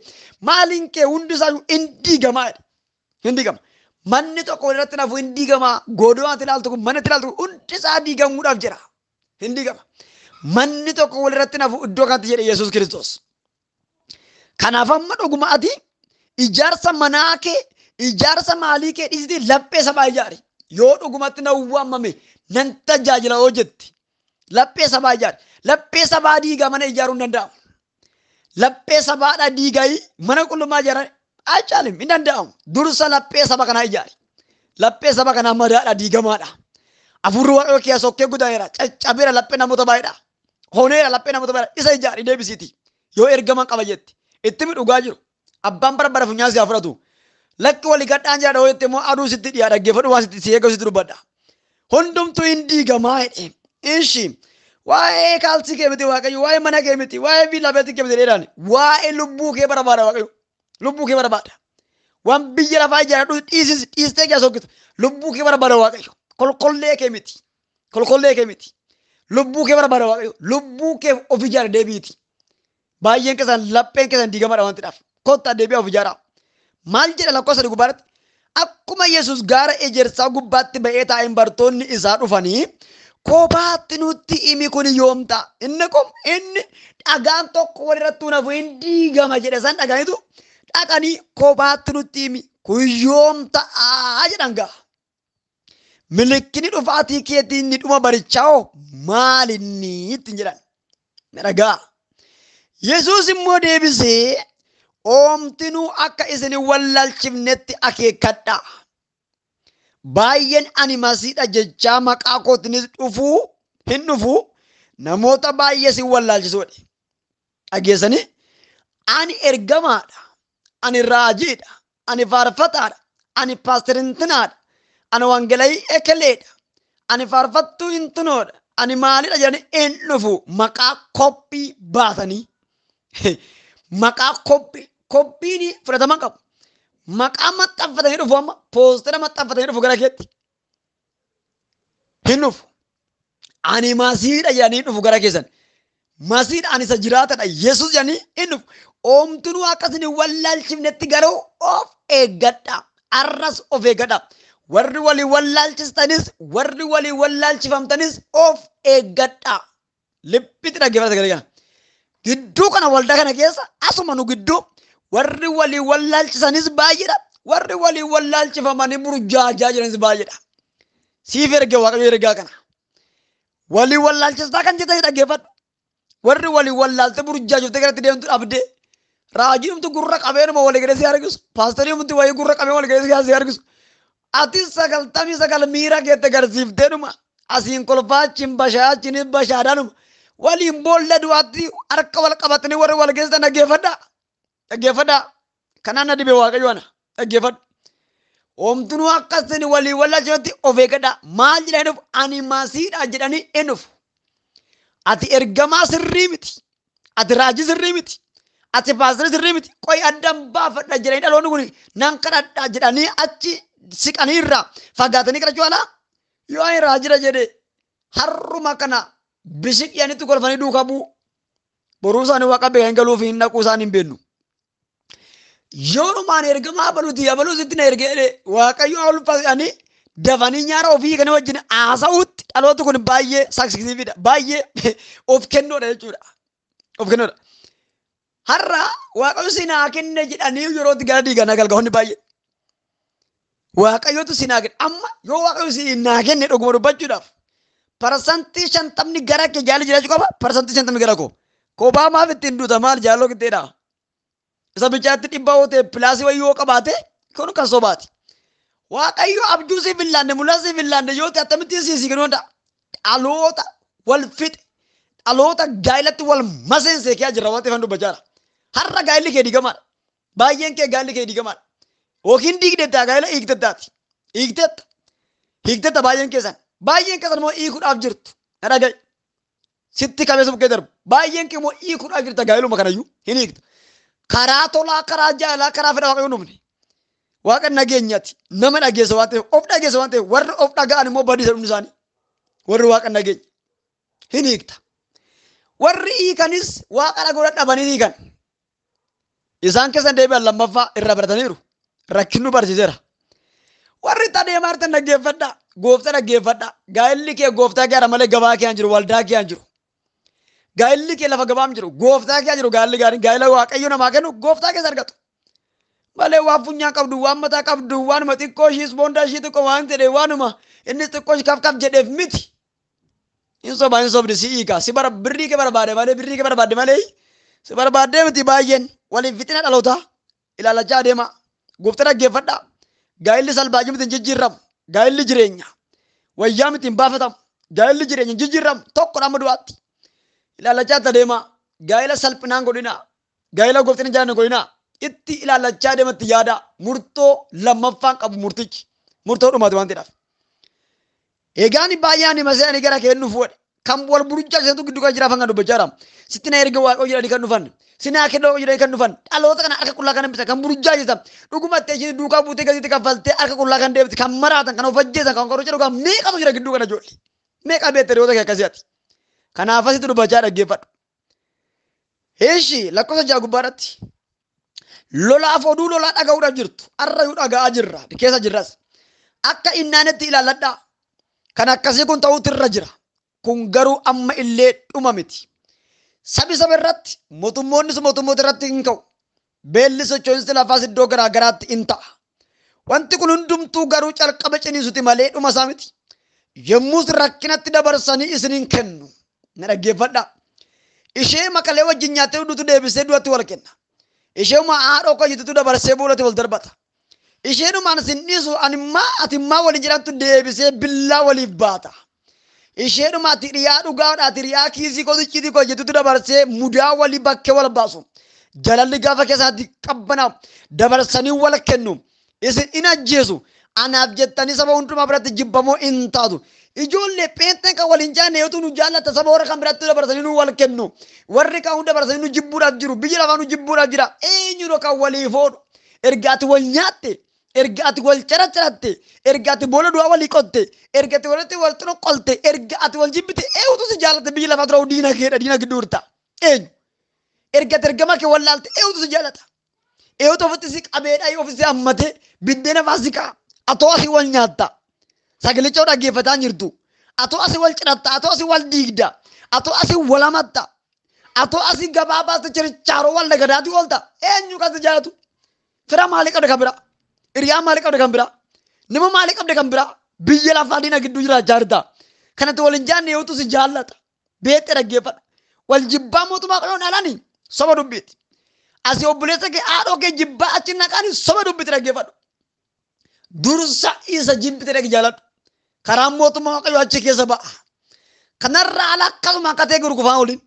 maaliin kee hundi isaa hin diigama. Hin diigama. Manni tokko walirratti nafu hin diigama. Godoo ati ilaaltu kun manni ati ilaaltu kun hundi isaa diigamuudhaaf jira. Hin diigama. Manni tokko walirratti nafu iddoo kanatti jedhe Yesuus Kiristoos. Kanaaf amma dhuguma ati ijaarsa manaa kee ijaarsa maalii kee dhiisitee laphee sabaa ijaari. Yoo dhugumatti na waamame nan tajaajila yoo jetti. Laphee sabaa ijaari. Laphee sabaa diigaa mana ijaaruu hin danda'amu. Laphee sabaadhaa diigaa mana qulqullummaa ijaaran achaalim hin danda'amu. Dursa laphee saba kanaa ijaari. Laphee saba kanaa madaadha diigamaadha. Afurri Waaqayyoo keessa sokkee guddaneera. Caccabeera laphee namoota baay'eedha. Honeera laphee namoota baay'eedha. Isa ijaari deebisiiti. Yoo ergaman qaba jetti. Itti mi dhugaa jiru. Abbaan bara funyaan si haa fudhatu. Lakki walii gadhaan jira dhawoo jettee immoo aduu sitti dhiyaa dhaggeeffadhu waan sitti si eeguu sitti dubbadha. Hundumtuu hin diigamaa jedhe. Ishi waa'ee kaalsii kee miti Waaqayyo, waa'ee mana kee miti, waa'ee viillaa beetii kee miti dheeraan, waa'ee lubbuu kee barbaada Waaqayyo. Lubbuu kee barbaada. Waan biyya lafaa ijaaradhu dhiisis dhiistee kee sokkitu. Lubbuu kee barbaada Waaqayyo. Kolkollee kee miti. Kolkollee kee miti. Lubbuu kee barbaada Waaqayyo. Lubbuu kee of ijaara deebiiti. Baay'een keessan lapheen keessan diigamaadha waan ta'eef. Kottaa deebi'aa of ijaaraa. Maal jedha lakkoofsa sadii gubbaatti? Akkuma Yesuus gaara ejersaa gubbaatti ba'ee taa'een bartoonni isaa dhufanii kophaatti nutti himi kun yoom ta'a? Inni kun inni dhagaan tokko walirratti nafu hin diigama jedhe san dhagaanitu dhaqanii kophaatti nutti himi kun yoom ta'a jedhan ga'a. Milikkini dhufaatii keetii inni dhuma barichaa hoo maal inni ittiin jedhan? Na dhagaa. Yesuus immoo deebisee oomtinuu akka isin wallaalchifnetti akeekkadhaa. Baay'een ani masiidha jechaa maqaa kootiinis dhufuu hin dhufu namoota baay'ee isin wallaalchisuudha. Dhageessanii ani ergamaadha, ani raajiidha, ani faarfataadha, ani paastirintinaadha, ani wangeelaa ekeleedha, ani faarfattuu hintinoodha, ani maalidha jedhanii hin dhufu maqaa koppii baasanii. Maqaa koppiin fudhatama qabu. Maqaa maxxanfatanii dhufu amma poostera maxxanfatanii dhufu gara keetti. Hin dhufu. Ani masiidha jedhanii dhufu gara keessan. Masiidha ani isa jiraatadha Yesuus jedhanii hin dhufu. Oomtunuu akkasini wallaalchifnetti garuu of eeggadha. Arras of eeggadha. Warri walii wallaalchistanis warri walii wallaalchifamtanis of eeggadha. Liphitti dhaggeeffata sagalee kana. Gidduu kana waldaa kana keessa asuma nu gidduu warri walii wallaalchisanis baay'eedha. Warri walii wallaalchifamanii burjaajaa jiranis baay'eedha. Siif erge Waaqayyo ergaa kana. Walii wallaalchistaa kan jetanii dhaggeeffadhu. Warri walii wallaalte burjaajoftee garatti deemtu dhabdee raajiin gurra qabeenuma walii gadee si argisu. Paastariin wayii gurra qabee walii gadee si argisu. Ati 99 miira keetti agarsiiftee dhuma asiin kolfaa achiin bashaa achiin bashaadhaanuma. Waliin boolla du'aatti harka wal qabatanii warri wal geessan dhaggeeffadhaa. Dhaggeeffadhaa. Kanaan na dhibe Waaqayyo ana. Dhaggeeffadhu. Homtunuu akkas walii wallaalchisutti of eeggadhaa. Maal jedhanii dhufu? Ani masiidha jedhanii hin dhufu. Ati ergamaa sirrii miti. Ati raajii sirrii miti. Ati paasterii sirrii miti. Qoy addan baafadha jedhanii dhaloonni kun nan kadhadha jedhanii achi siqanii irraa fagaatanii kadhachuu alaa yoo ani raajira jedhe har'uma kana bishiqyanitti kolfanii duukaa bu'u. Boruu isaanii waaqa beekan galuuf hin dhaquu isaanii hin beeknu. Yoonumaan ergamaa abaluuti abaluu sitti na ergee jedhe Waaqayyo ulfaasanii dafanii nyaara ofii kana wajjin haasa'uutti dhalooti kun baay'ee saksisiifidha. Baay'ee of kennoodha jechuudha. Of kennoodha. Har'a Waaqayyo si naa kenne jedhanii yeroo itti gara diigan galgahoonni baay'ee. Waaqayyotu si naa kenne. Amma yoo Waaqayyo si naa kenne dhuguma dubbachuudhaaf 50% gara kee jaalli jiraachuu qaba 50% gara koo. Kophaa maaf ittiin duuta maal jaalloo qixxeedha. Isa bichaatti dhibbaa yoo ta'e pilaasii wayii yoo qabaate kun kan sobaati. Waaqayyo abjuu siif hin laanne mul'ata siif hin laanne yoo ta'e akkamittiin siif kennuu danda'a? Dhaloota wal fixe dhaloota gaa'ilatti wal maseensee kee jira waan ta'eef dubbachaa jira. Har'a gaa'illi kee diigamaadha. Baay'een kee gaa'illi kee diigamaadha. Yookiin diigdetta gaa'ila hiiktettaati. Hiiktetta. Hiiktetta baay'een keessan. Baay'een keessan immoo hiikuudhaaf jirtu. Na dhaga'i. Sitti qabeessa bukkee darbu. Baay'een kee immoo hiikuudhaaf jirta gaa'iluma kanayyuu hin hiikta. Karaa tolaa, karaa jaalalaa, karaa fedha Waaqayyoon dhufne. Waaqa nageenyaati. Nama dhageessa waan ta'eef, of dhageessa waan ta'eef, warri of dhaga'an immoo badiisa dhumni isaanii. Warri waaqa nageenya hin hiikta. Warri hiikanis waaqa dhaga'uu dadhabanii hiikan. Isaan keessan deebi'an lammaffaa irra barataniiru. Rakkinnu barsiiseera. Warri itti adeemaa jirtan dhaggeeffadhaa. Gooftaa dhaggeeffadhaa. Gaa'elli kee gooftaa kee malee gabaa kee hin jiru, waldaa kee hin jiru. Gaa'elli kee lafa gabaa hin jiru, gooftaa kee jiru. Gaa'elli gaariin gaa'ela Waaqayyo namaa kennu gooftaa keessa argatu. Malee waan funyaan qabdu, waan mataa qabdu, waanuma xiqqoo ishii ispoondaa ishii xiqqoo waan jedhe waanuma innis xiqqoo ishii kaf kaf jedheef miti. Hin sobaa hin sobdi si hiika. Si bara birrii kee barbaade malee birrii kee barbaadde malee si barbaaddee miti baay'een waliin fixina dhalootaa ilaalachaa adeema. Gooftaa dhaggeeffadhaa. Gaa'elli salbaajii miti hin jijjiirramu. Gaa'elli jireenya. Wayyaa miti hin baafatamu. Gaa'elli jireenya hin jijjiirramu. Tokko amma du'aatti. Ilaalachaa adeema. Gaa'ela salphinaan godhinaa. Gaa'ela gooftaan hin jaallanne godhinaa. Itti ilaalachaa adeematti yaada. Murtoo lammaffaan qabu murtichi. Murtoo dhumaati waan ta'eedhaaf. Egaan baay'een masee gara kee dhufu godhe. Kan wal burjaa keessattuu gidduu kan jiraaf hanga dubbachaa jira. Sitti na erga Waaqayyo jedhanii kan dhufan. Si naa kenna Waaqayyo jedhanii kan dhufan. Dhaloota kana harka qullaa kan hambisa kan burjaa jecha. Dhugumatti isheen duukaa buutee gadiitti kaffaltee harka qullaa kan deebite kan maraatan kan of ajjeesan kan qoricha dhugan meeqatu jira gidduu kana ijoollee. Meeqa beekte hiriyoota kee akkasii ati. Kanaaf asitti dubbachaa dhaggeeffadhu. Eeshi lakkoofsa 6 gubbaadhaatti. Lolaaf oduu lolaa dhaga'uudhaaf jirtu. Har'a yoo dhaga'aa jirra keessa jirras. Akka innaanetti ilaalladhaa. Kan akkasii kun ta'uutu irra jira. Kun garuu amma illee dhuma miti. Sabi saba irratti mootummoonnis mootummoota irratti hin ka'u. Beelli socho'insi lafaas iddoo garaa garaatti hin ta'a. Wanti kun hundumtuu garuu calqaba ciniisuti malee dhuma isaa miti. Yommus rakkinatti dabarsanii isiniin kennu. Na dhaggeeffadhaa. Ishee makalee wajjin nyaattee dhutu deebisee du'atti wal kenna. Isheema haadhoo koo jettutu dabarsee boolatti wal darbata. Isheenumaan sin dhiisu animmaa atimmaa waliin jedhamtu deebisee billaa waliif baata. Isheenuma ati riyaa dhugaadha ati riyaa kiisii koo icciitii koo jettutu dabarsee mudaa walii bakkee wal baasu. Jalalli gaafa keessaatti qabbanaa'u dabarsanii wal kennu. Isin in ajjeesu. Anaaf jettanii saba hundumaa biratti jibbamoo hin taatu. Ijoollee pheenxeen kan waliin jaanne yoo nu jaallata saba warra kan biratti dabarsanii nu wal kennu. Warri kan hunda dabarsanii nu jibbuudhaaf jiru. Biyya lafaa nu jibbuudhaaf jira. Eenyuudha kan waliif oolu? Erga ati wal nyaatte, erga ati wal caracaratte, erga ati boolla du'aa walii qotte, erga ati walitti wal xonoqolte, erga ati wal jibbite, eenyutu si jaallate biyya lafaa dura diina keedha diina gidduu jirta. Eenyu? Erga ati ergama kee wallaalte eenyutu si jaallata? Eenyutu ofitti si qabeedha ofitti si hammatee biddeena fa'aa si ka'a. Atoo asii wal nyaatta. Sagalicha dhaggeeffataa jirtu. Atoo asii wal cinatta. Atoo asii wal diigda. Atoo asii wal hamatta. Atoo asii gabaa baaste chirichaaroo wal nagadaati oolta. Eenyu kan si jaallatu? Fira maalii qabda kan biraa? Hiriyaa maalii qabda kan biraa? Nama maalii qabda kan biraa? Biyya lafaa diina gidduu jiraachaa jirta. Kanatti wal hin jaanne yootu si jaallata. Beektee dhaggeeffadha. Wal jibbaa mootummaa qayoon alani soba dubbiiti. Asii obboleessa kee haadhoo kee jibbaa achi naqaani soba dubbiiti dhaggeeffadhu. Dursa isa jibbite dhaqi jaaladhu. Karaan mootummaa Waaqayyoo achi keessa ba'a. Kanarraa ala akkasuma akka ta'e gurgufaa oliin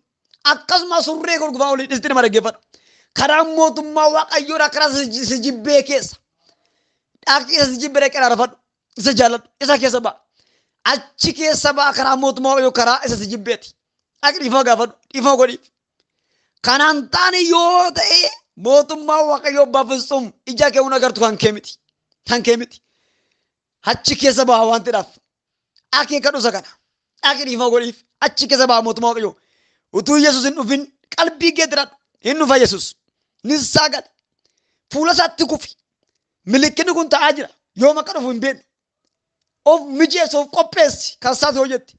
akkasuma surree gurgufaa oliin dhisti nama dhaggeeffadhu. Karaa mootummaa Waaqayyoodha karaa si jibbee keessa. Dhaqi isa si jibbee dhaqee araarfadhu. Isa jaalladhu. Isa keessa ba'a. Achi keessa ba'a karaa mootummaa Waaqayyoo karaa isa si jibbeeti. Dhaqi dhiifama gaafadhu. Dhiifama godhiif. Kanaan taane yoo ta'e mootummaa Waaqayyoo baafisuun ija kee hun agartu kan kee miti. Kan kee miti. Achi keessa ba'a waan ta'eedhaaf. Akeekadhu isa kana. Dhaqi dhiifama godhiif. Achi keessa ba'a mootummaa Waaqayyoo. Utuu Yesuus hin dhufin qalbii kee tiradhu. Hin dhufa Yesuus. Nissaa gala. Fuula isaatti kufi. Milikinni kun ta'aa jira. Yoom akka dhufu hin beeknu. Of mijeessi, of qopheessi kan isaas yoo jetti.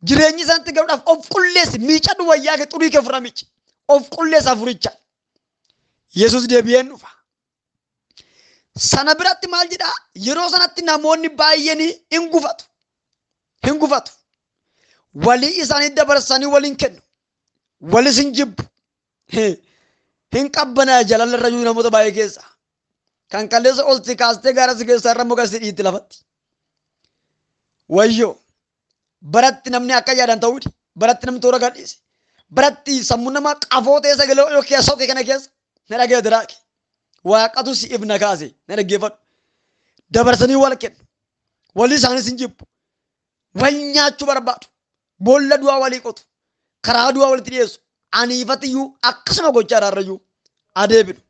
Jireenyi isaanitti galuudhaaf of qulleessi. Miicadhu wayyaa kee xurii kee ofirraa miici. Of qulleessi hafuuricha. Yesuus deebi'ee hin dhufa. Sana biratti maal jedhaa? Yeroo sanatti namoonni baay'een hin gufatu. Hin gufatu. Walii isaanii dabarsanii waliin kennu. Walis hin jibbu. Hin qabbanaa jaalala irra jiru namoota baay'ee keessa. Kan kaleessa ol si kaastee gaara si keessaa irra muka si dhiitti lafatti. Wayyoo. Baratti namni akka yaadan ta'uuti. Baratti namni toora gadhiise. Baratti sammuu namaa qafoo ta'e sagalee yoo keessa kee kana keessa na dhagee diraake. Waaqatu si ibna kaase na dhaggeeffadhu. Dabarsanii wal kennu. Walii isaanis hin jibbu. Wal nyaachuu barbaadu. Boolla du'aa walii qotu. Karaa du'aa walitti dhiyeessu. Aniifatiyyuu akkasuma gochaa irrayyuu adeeminu.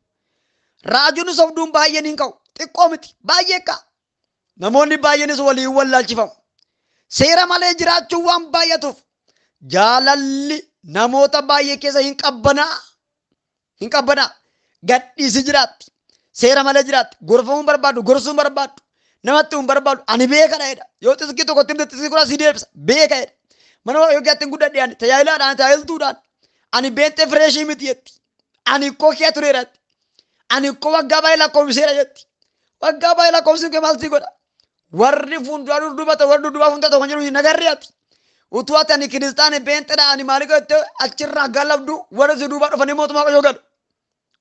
Raajoonni sobduun baay'een hin ka'u. Xiqqoo miti. Baay'ee ka'a. Namoonni baay'eenis waliin wallaalchifamu. Seera malee jiraachuun waan baay'atuuf jaalalli namoota baay'ee keessa hin qabbanaa. Hin qabbanaa. Gadhiisi jiraatti. Seera malee jiraatti. Gorfamuu hin barbaadu. Gorsuu hin barbaadu. Namatti hin barbaadu. Ani beekadha jedha. Yoo xixiqqii tokkotti himte xixiqqii kuraa si deebisa. Beeka jedha. Mana waaqayyoo keessatti hin guddadhe ani tajaajilaadhaan tajaajiltuudhaan ani beentee fireeshii miti jetti. Ani koo kee tureera jetti. Ani koo waggaa baay'ee lakkoofsiseera jetti. Waggaa baay'ee lakkoofsisuun kee maal si godha? Warri fuulduraa dudduubata warri dudduubaa fuuldura tokko jiru hin agarre ati. Utuu ati ani kiristaane beenxedha ani maali godhatte achirraa galabdu warri si duubaa dhufanii mootummaa waaqayyoo galu.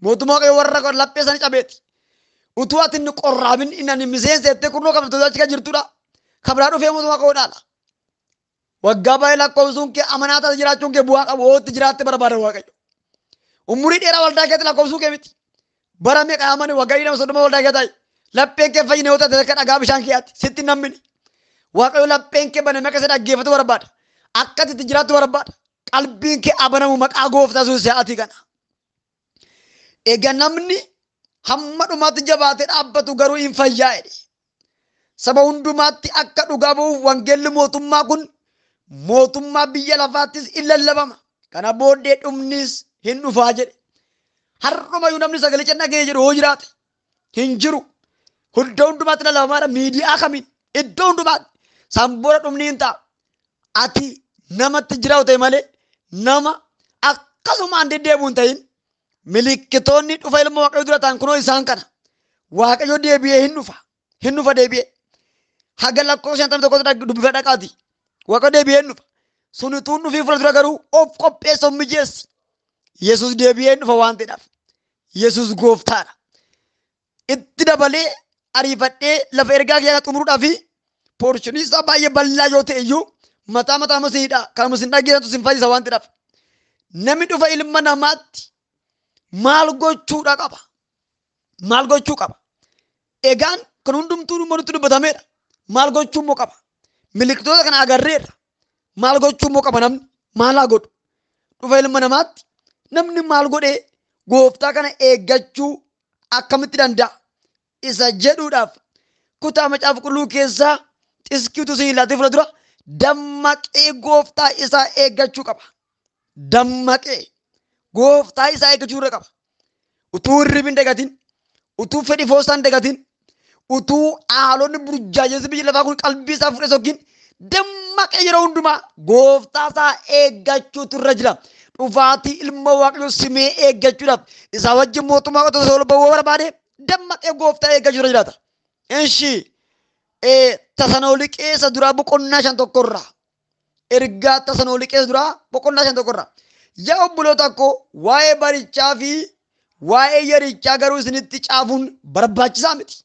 Mootummaa waaqayyoo warra laphee isaanii cabeeti. Utuu ati inni qorraabin inni ani miseensa jettee kurnoo qabdu achi kan jirtudha. Kabraa dhufee mootummaa waaqayyoo dhaala. Waggaa baay'ee lakkoofsuun kee amanaa taate jiraachuun kee bu'aa qabu hootti jiraatte barbaada Waaqayyo. Umurii dheeraa waldaa keetti lakkoofsuu kee miti. Bara meeqa amane waggaa 20 waldaa kee taa'e. Lapheen kee fayyine yoo taate akka dhagaa bishaan keeyaatti sitti nammini. Waaqayyo lapheen kee baname akka si dhaggeeffatu barbaada. Akka itti jiraattu barbaada. Qalbiin kee abanamu maqaa gooftaa Yesuus sa'aatii kana. Egaa namni hamma dhumaatti jabaatee dhaabbatu garuu hin fayyaa jedhe. Saba hundumaatti akka dhugaa ba'uuf wangeelli mootummaa kun mootummaa biyya lafaattis in lallabama. Kana booddee dhumnis hin dhufaa jedhe. Har'umayyuu namni sagalicha dhaga'ee jedhu hoo jiraate hin jiru. Iddoo hundumaatti lallabamaadha. Miidiyaa kamiin iddoo hundumaatti san booda dhumni hin ta'a. Ati namatti jiraatu ta'e malee nama akkasumaan deddeebi'u hin ta'in milikkitoonni dhufa ilma Waaqayyoo dura ta'an kunoo isaan kana. Waaqayyo deebi'ee hin dhufa. Hin dhufa deebi'ee. Haga lakkoofsa 51 dubbifadha dhaqaati. Waaqayyo deebi'ee hin dhufa. Sun utuu hin dhufin fuula dura garuu of qopheessa of mijeessi. Yesuus deebi'ee hin dhufa waan ta'eedhaaf. Yesuus gooftaadha. Itti dabalee ariifadhee lafa ergaa kiyyaa xumuruudhaaf poorshinii isaa baay'ee bal'aa yoo ta'e iyyuu mataa mataa masiidha. Kanuma isin dhaggeeffatu isin fayyisa waan ta'eedhaaf. Namni dhufa ilma namaatti maal gochuudha qaba? Maal gochuu qaba? Egaan kan hundumtuu dhuma nutti dubbatameedha. Maal gochuu immoo qaba? Milikkitoota kana agarreerra. Maal gochuu immoo qaba namni? Maal haa godhu? Dhufa ilma namaatti namni maal godhee gooftaa kana eeggachuu akkamitti danda'a? Isa jedhuudhaaf kutaa macaafa qulqulluu keessaa xiskiitu isin laatee fuula dura dammaqee gooftaa isaa eeggachuu qaba. Dammaqee gooftaa isaa eeggachuu irra qaba. Utuu hirribni hin dagatin, utuu fedhi foosaan hin dagatin, utuu haalonni burjaajessi biyya lafaa kun qalbii isaa fudhee sokkin dammaqee yeroo hundumaa gooftaa isaa eeggachuutu irra jira. Dhufaatii ilma Waaqayyoo simee eeggachuudhaaf isaa wajjin mootummaa qotuu ol ba'uu barbaade dammaqee gooftaa eeggachuu irra jiraata. Inshi Tasaloniqee isa duraa boqonnaa 5 tokkorraa ergaa Tasaloniqee isa duraa boqonnaa 5 tokkorraa yaa obboloota koo waa'ee barichaa fi waa'ee yerichaa garuu isinitti caafuun barbaachisaa miti.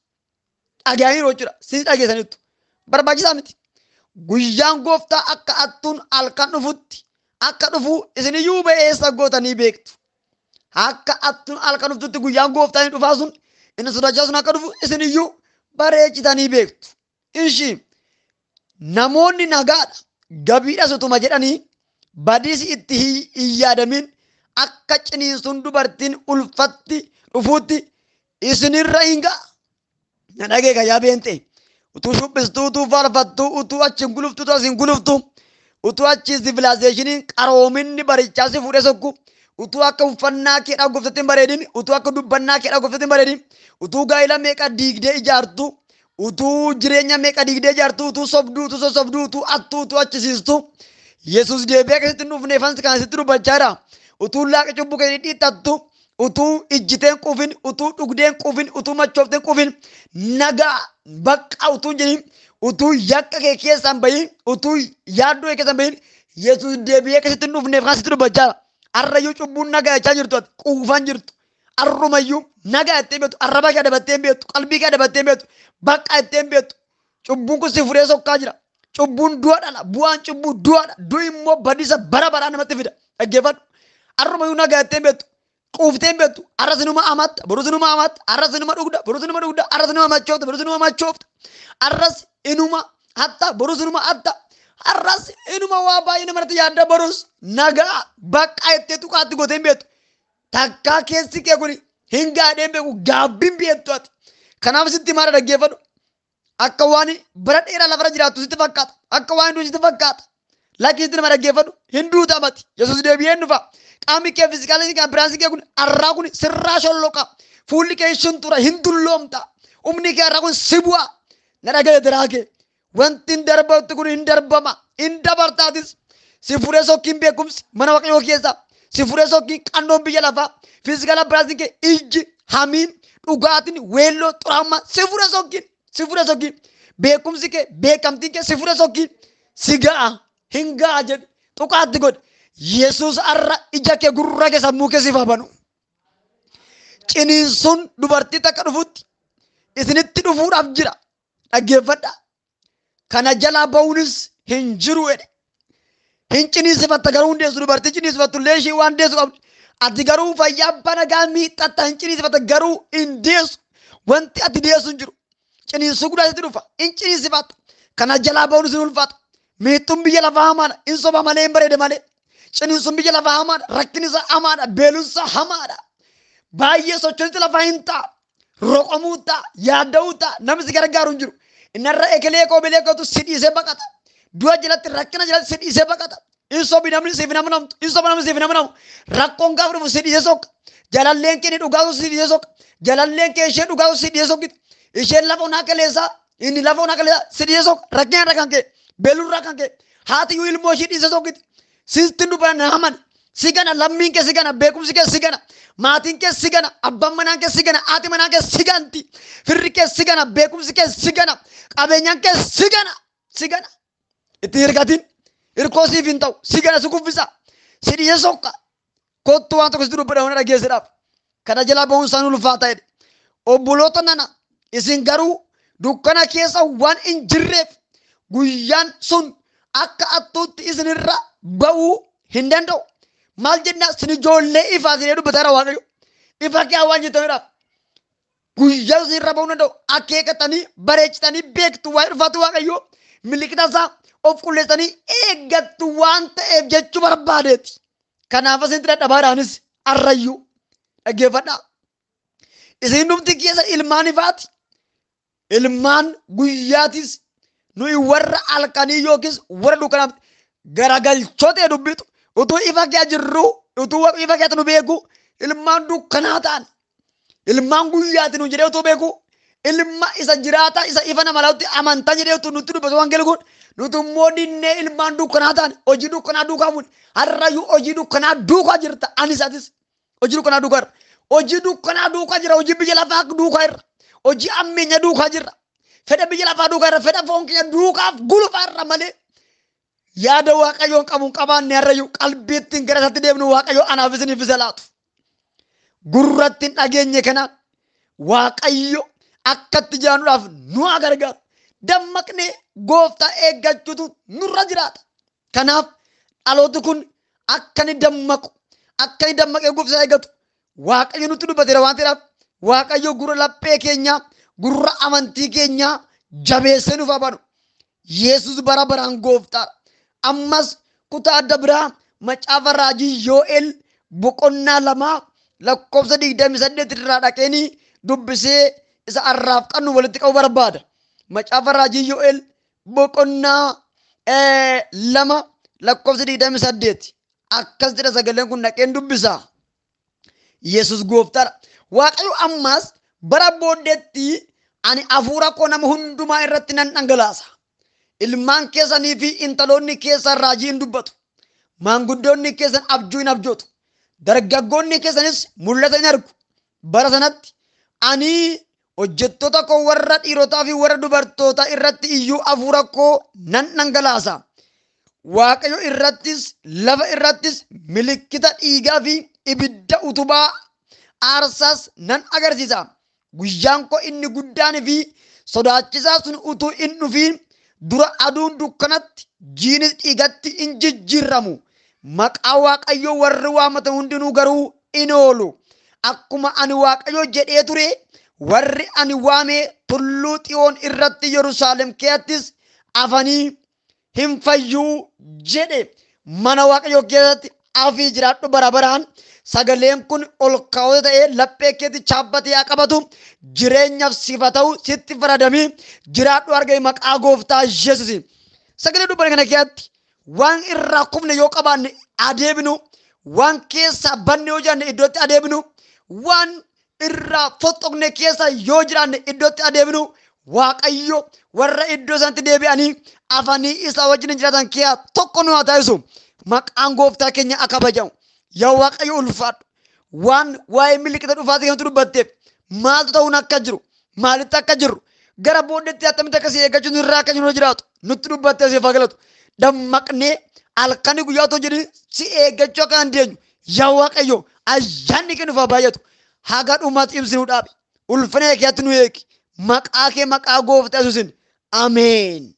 Dhaga'aniiru jechuudha. Isin dhageessaniittu. Barbaachisaa miti. Guyyaan gooftaa akka attuun halkan dhufutti akka dhufu isiniyyuu ba'eessa gootanii beektu. Akka attuun halkan dhuftutti guyyaan gooftaan dhufaa sun inni sodaachaa sun akka dhufu isin iyyuu bareechitanii beektu. Ishii namoonni nagaadha gabiidhas utuma jedhanii badiisi itti hin yaadamin akka ciniinsuun dubartiin ulfatti dhufuutti isinirra hin ga'a. Na dhageeka yaa beente. Utuu shubbistuu, utuu faarfattuu, utuu achi hin guluftu, utuu as hin guluftu, utuu achi sivilaazeeshiniin qaroominni barichaa si fuudhee sokku, utuu akka uffannaa kee goftatti hin bareedin, utuu akka dubbannaa kee goftatti hin bareedin, utuu gaa'ila meeqa diigdee ijaartu, utuu jireenya meeqa diigdee ijaartu, utuu sobduu, utuu sossobduu, utuu attuu, utuu achisiistu, Yesuus deebi'ee akkasitti hin dhufne fansi kan asitti dubbachaa jira. Utuu laaqa cubbuu kee dhidhiittattu, utuu ijjiteen quufin, utuu dhugdeen quufin, utuu machoofteen quufin, nagaa bakka utuu hin jedhin, utuu yakka kee keessaan bahin, utuu yaaddoo kee keessaan bahin, Yesuus deebi'ee akkasitti hin dhufneef kan asitti dubbachaa jira. Arrayyuu cubbuun nagaa jechaa jirtu ati quufan jirtu. Arrumayyuu nagaa jettee beektu, arraba kee adabattee hin beektu, qalbii kee adabattee hin beektu, bakka jettee hin beektu. Cubbuun kun si furee sokkaa jira. Cubbuun du'a dhala, bu'aan cubbuu du'aadha. Du'i immoo badiisa bara baraa namatti fida. Dhaggeeffadhu. Arrumayyuu nagaa jettee hin beektu, quuftee hin beektu. Arras inuma amatta, borus inuma amatta, arras inuma dhugda, borus inuma dhugda, arras inuma machoofta, borus inuma machoofta. Arras inuma hatta, borus inuma hatta. Arras inuma waa baay'ee namarratti yaadda borus nagaa bakka jettee tuqaatti gootee hin beektu. Takkaa keessi kee kun hin gaadhee hin beeku, gaabbiin beektu ati. Kanaaf sitti maal dhaggeeffadhu. Akka waan bara dheeraa lafarra jiraattu sitti fakkaata. Akka waan hin duune sitti fakkaata. Lakki sitti nama dhaggeeffadhu. Hin duuta mati. Yesuus deebi'ee hin dhufa. Qaamni kee fiizikaalii kan biraansii kee kun arraa kun sirraa sholloqa. Fuulli kee shuntura hin dulloomta. Humni kee arraa kun si bu'a. Na dhagaye diraa kee. Wanti hin darbatu kun hin darbama. Hin dabartaatis. Si furee sokkiin beekumsi mana waaqayyoo keessa. Si furee sokkiin qannoon biyya lafaa. Fiizikaala biraansiin kee ijji, hamiin, dhugaatiin, weelloo, xuraa'ummaa si furee sokkiin. Si furee sokkiin. Beekumsi kee, beekamtiin kee si furee sokkiin. Si ga'a. Hin ga'a jedhu. Tuqaatti godhi. Yesuus arra ija kee gurra kee sammuu kee siif haa banu. Ciniinsuun dubartii takka dhufutti isinitti dhufuudhaaf jira. Dhaggeeffadha. Kana jalaa ba'uunis hin jiru jedhe. Hin ciniinsifatta garuu hin deessu dubartii ciniinsifattu illee ishee waan deessu qabdi. Ati garuu fayyaa abbaa nagaa miixatta hin ciniinsifatta garuu hin deessu. Wanti ati deessu hin jiru. Ciniinsuu guddaa sitti dhufa. Hin ciniinsifatta. Kana jalaa ba'uunis hin ulfaata. Miixxuun biyya lafaa hamaadha. Hin soba malee hin bareede malee. Ciniinsuun biyya lafaa hamaadha. Rakkinni isaa hamaadha. Beeluun isaa hamaadha. Baay'ee sochoonsi lafaa hin ta'a. Roqomuu ta'a. Yaadda'uu ta'a. Namni si gargaaru hin jiru. Innarra ekelee koo bilee kootu si dhiisee baqata. Du'a jalatti rakkina jalatti si dhiisee baqata. Hin sobi namni siif hin amanamtu. Hin soba namni siif hin amanamu. Rakkoon gaafa dhufu si dhiisee sokka. Jalalleen kee inni dhugaatu si dhiisee sokka. Jalalleen kee ishee dhugaatu si dhiisee sokkiti. Isheen lafa onaa kaleessaa inni lafa onaa kaleessaa si dhiisee sokka. Rakkina irra kan ka'e beelurraa kan ka'e haati iyyuu ilmoo ishee dhiisee sokkiti. Sitti dubbana na amani. Si gana lammiin kee si gana beekumsi kee si gana maatiin kee si gana abbaan manaa kee si gana haati manaa kee si ganti firri kee si gana beekumsi kee si gana qabeenyaan kee si gana si gana itti hirkatin hirkoo siif hin ta'u si gana si kuffisa si dhiisee sokka kottu waan tokko sitti dubbadha hona dhageessedhaaf kana jalaa ba'uun isaan ulfaata jedhe. Obboloota nana isin garuu dukkana keessa waan hin jirreef guyyaan sun akka attuutti isinirra ba'uu hin danda'u. Maal jennaa isin ijoollee ifaa isinee dubbataa jira Waaqayyo. Ifa kee waan jirtanidhaaf. Guyyaan isinirra ba'uu danda'u. Akeekatanii bareechitanii beektu waa'ee dhufaatu Waaqayyo. Milikita isaa of qulleessanii eeggattu waan ta'eef jechuu barbaadeeti. Kanaaf isinitti dadhabaadhaanis arrayyuu dhaggeeffadhaa. Isin dhumti keessa ilmaan ifaati. Ilmaan guyyaatis nuyi warra halkanii yookiis warra dukkanaaf garagalchoota dubbitu utuu ifa kee jirru utuu ifa keetti nu beeku ilmaan dukkanaa ta'an ilmaan guyyaati nu jedhee utuu beeku ilma isa jiraataa isa ifa nama laatutti amantaa jedhee utuu nutti dubbatu wangeelli kun nuti immoo dinnee ilmaan dukkanaa ta'an hojii dukkanaa duukaa fuune har'ayyuu hojii dukkanaa duukaa jirta anis atis hojii dukkanaa duukaa jirra hojii dukkanaa duukaa jira hojii biyya lafaa duukaa jirra hojii ammeenya duukaa jirra fedha biyya lafaa duukaa jirra fedha foon keenya duukaaf gulufaa irra malee yaada Waaqayyoon qabu hin qabaanne har'ayyuu qalbii ittiin gara isaatti deemnu Waaqayyo anaaf isiniif isa laatu. Gurratti hin dhageenye kanaan Waaqayyo akkatti jiraannuudhaaf nu haa gargaaru. Dammaqnee gooftaa eeggachuutu nurra jiraata. Kanaaf dhalooti kun akka inni dammaqu akka inni dammaqee gooftaa eeggatu Waaqayyo nutti dubbateera waan ta'eedhaaf Waaqayyo gurra laphee keenya, gurra amantii keenya jabeessee nuuf haa banu. Yesus bara baraan gooftaadha. Ammas kutaa adda biraa macaafa raajii Yoo'el boqonnaa 2 lakkoofsa 28 irraa dhaqeenii dubbisee isa arraaf qabnu walitti qabu barbaada. Macaafa raajii Yoo'el boqonnaa 2 lakkoofsa 28 akkas jedha sagaleen kun dhaqeen dubbisa. Yesus gooftaadha. Waaqayyo ammas bara booddeetti ani hafuura koo nama hundumaa irratti nan dhangalaasa. Ilmaan keessanii fi intaloonni keessan raajii hin dubbatu. Maanguddoonni keessan abjuu hin abjootu. Dargaggoonni keessanis mul'ata hin argu. Bara sanatti ani hojjettoota koo warra dhiirotaa fi warra dubartootaa irratti iyyuu hafuura koo nan dhangalaasa. Waaqayyo irrattis lafa irrattis milikkita dhiigaa fi ibidda utubaa aarsaas nan agarsiisa. Guyyaan koo inni guddaan fi sodaachisaa sun utuu hin dhufiin dura aduun dukkanatti jiinis dhiigatti hin jijjiirramu. Maqaa Waaqayyoo warri waamatan hundinuu garuu in oolu. Akkuma ani Waaqayyo jedhee ture warri ani waame tulluu Xiyoon irratti Yerusaalem keessattis afanii hin fayyuu jedhe. Mana Waaqayyoo keessatti afii jiraadhu bara baraan. Sagaleen kun ol kaa'ota ta'ee laphee keetti chaabbatee haa qabatu. Jireenyaaf sifa ta'u sitti faradamii jiraadhu argame maqaa gooftaa Yesuusiin. Sagalee dubbanne kana keessatti waan irraa kufne yoo qabaanne adeemnu, waan keessaa banne yoo jiraanne iddootti adeemnu, waan irraa foxxoqne keessa yoo jiraanne iddootti adeemnu, Waaqayyo warra iddoo sanatti deebi'anii afanii isaa wajjin jiraatan keessaa tokko nu haa taasisu. Maqaan gooftaa keenya akka kabajamu. Yaa Waaqayyo ulfaadhu. Waan waa'ee milikkita dhufaatii kanatti dubbatteef maaltu ta'uun akka jiru, maalitti akka jiru, gara booddeetti attamitti akkasii eeggachuun irraa akka jiru jiraatu nutti dubbattee siif haa galatu. Dammaqnee halkanii guyyaa otoo jedhin si eeggachuu akka dandeenyu yaa Waaqayyo ayyaanni kee nuuf haa baay'atu. Haga dhumaatti ibsi nu dhaabi. Ulfina keetti nu eegi. Maqaa kee maqaa gooftaa Yesuusiin. Ameen.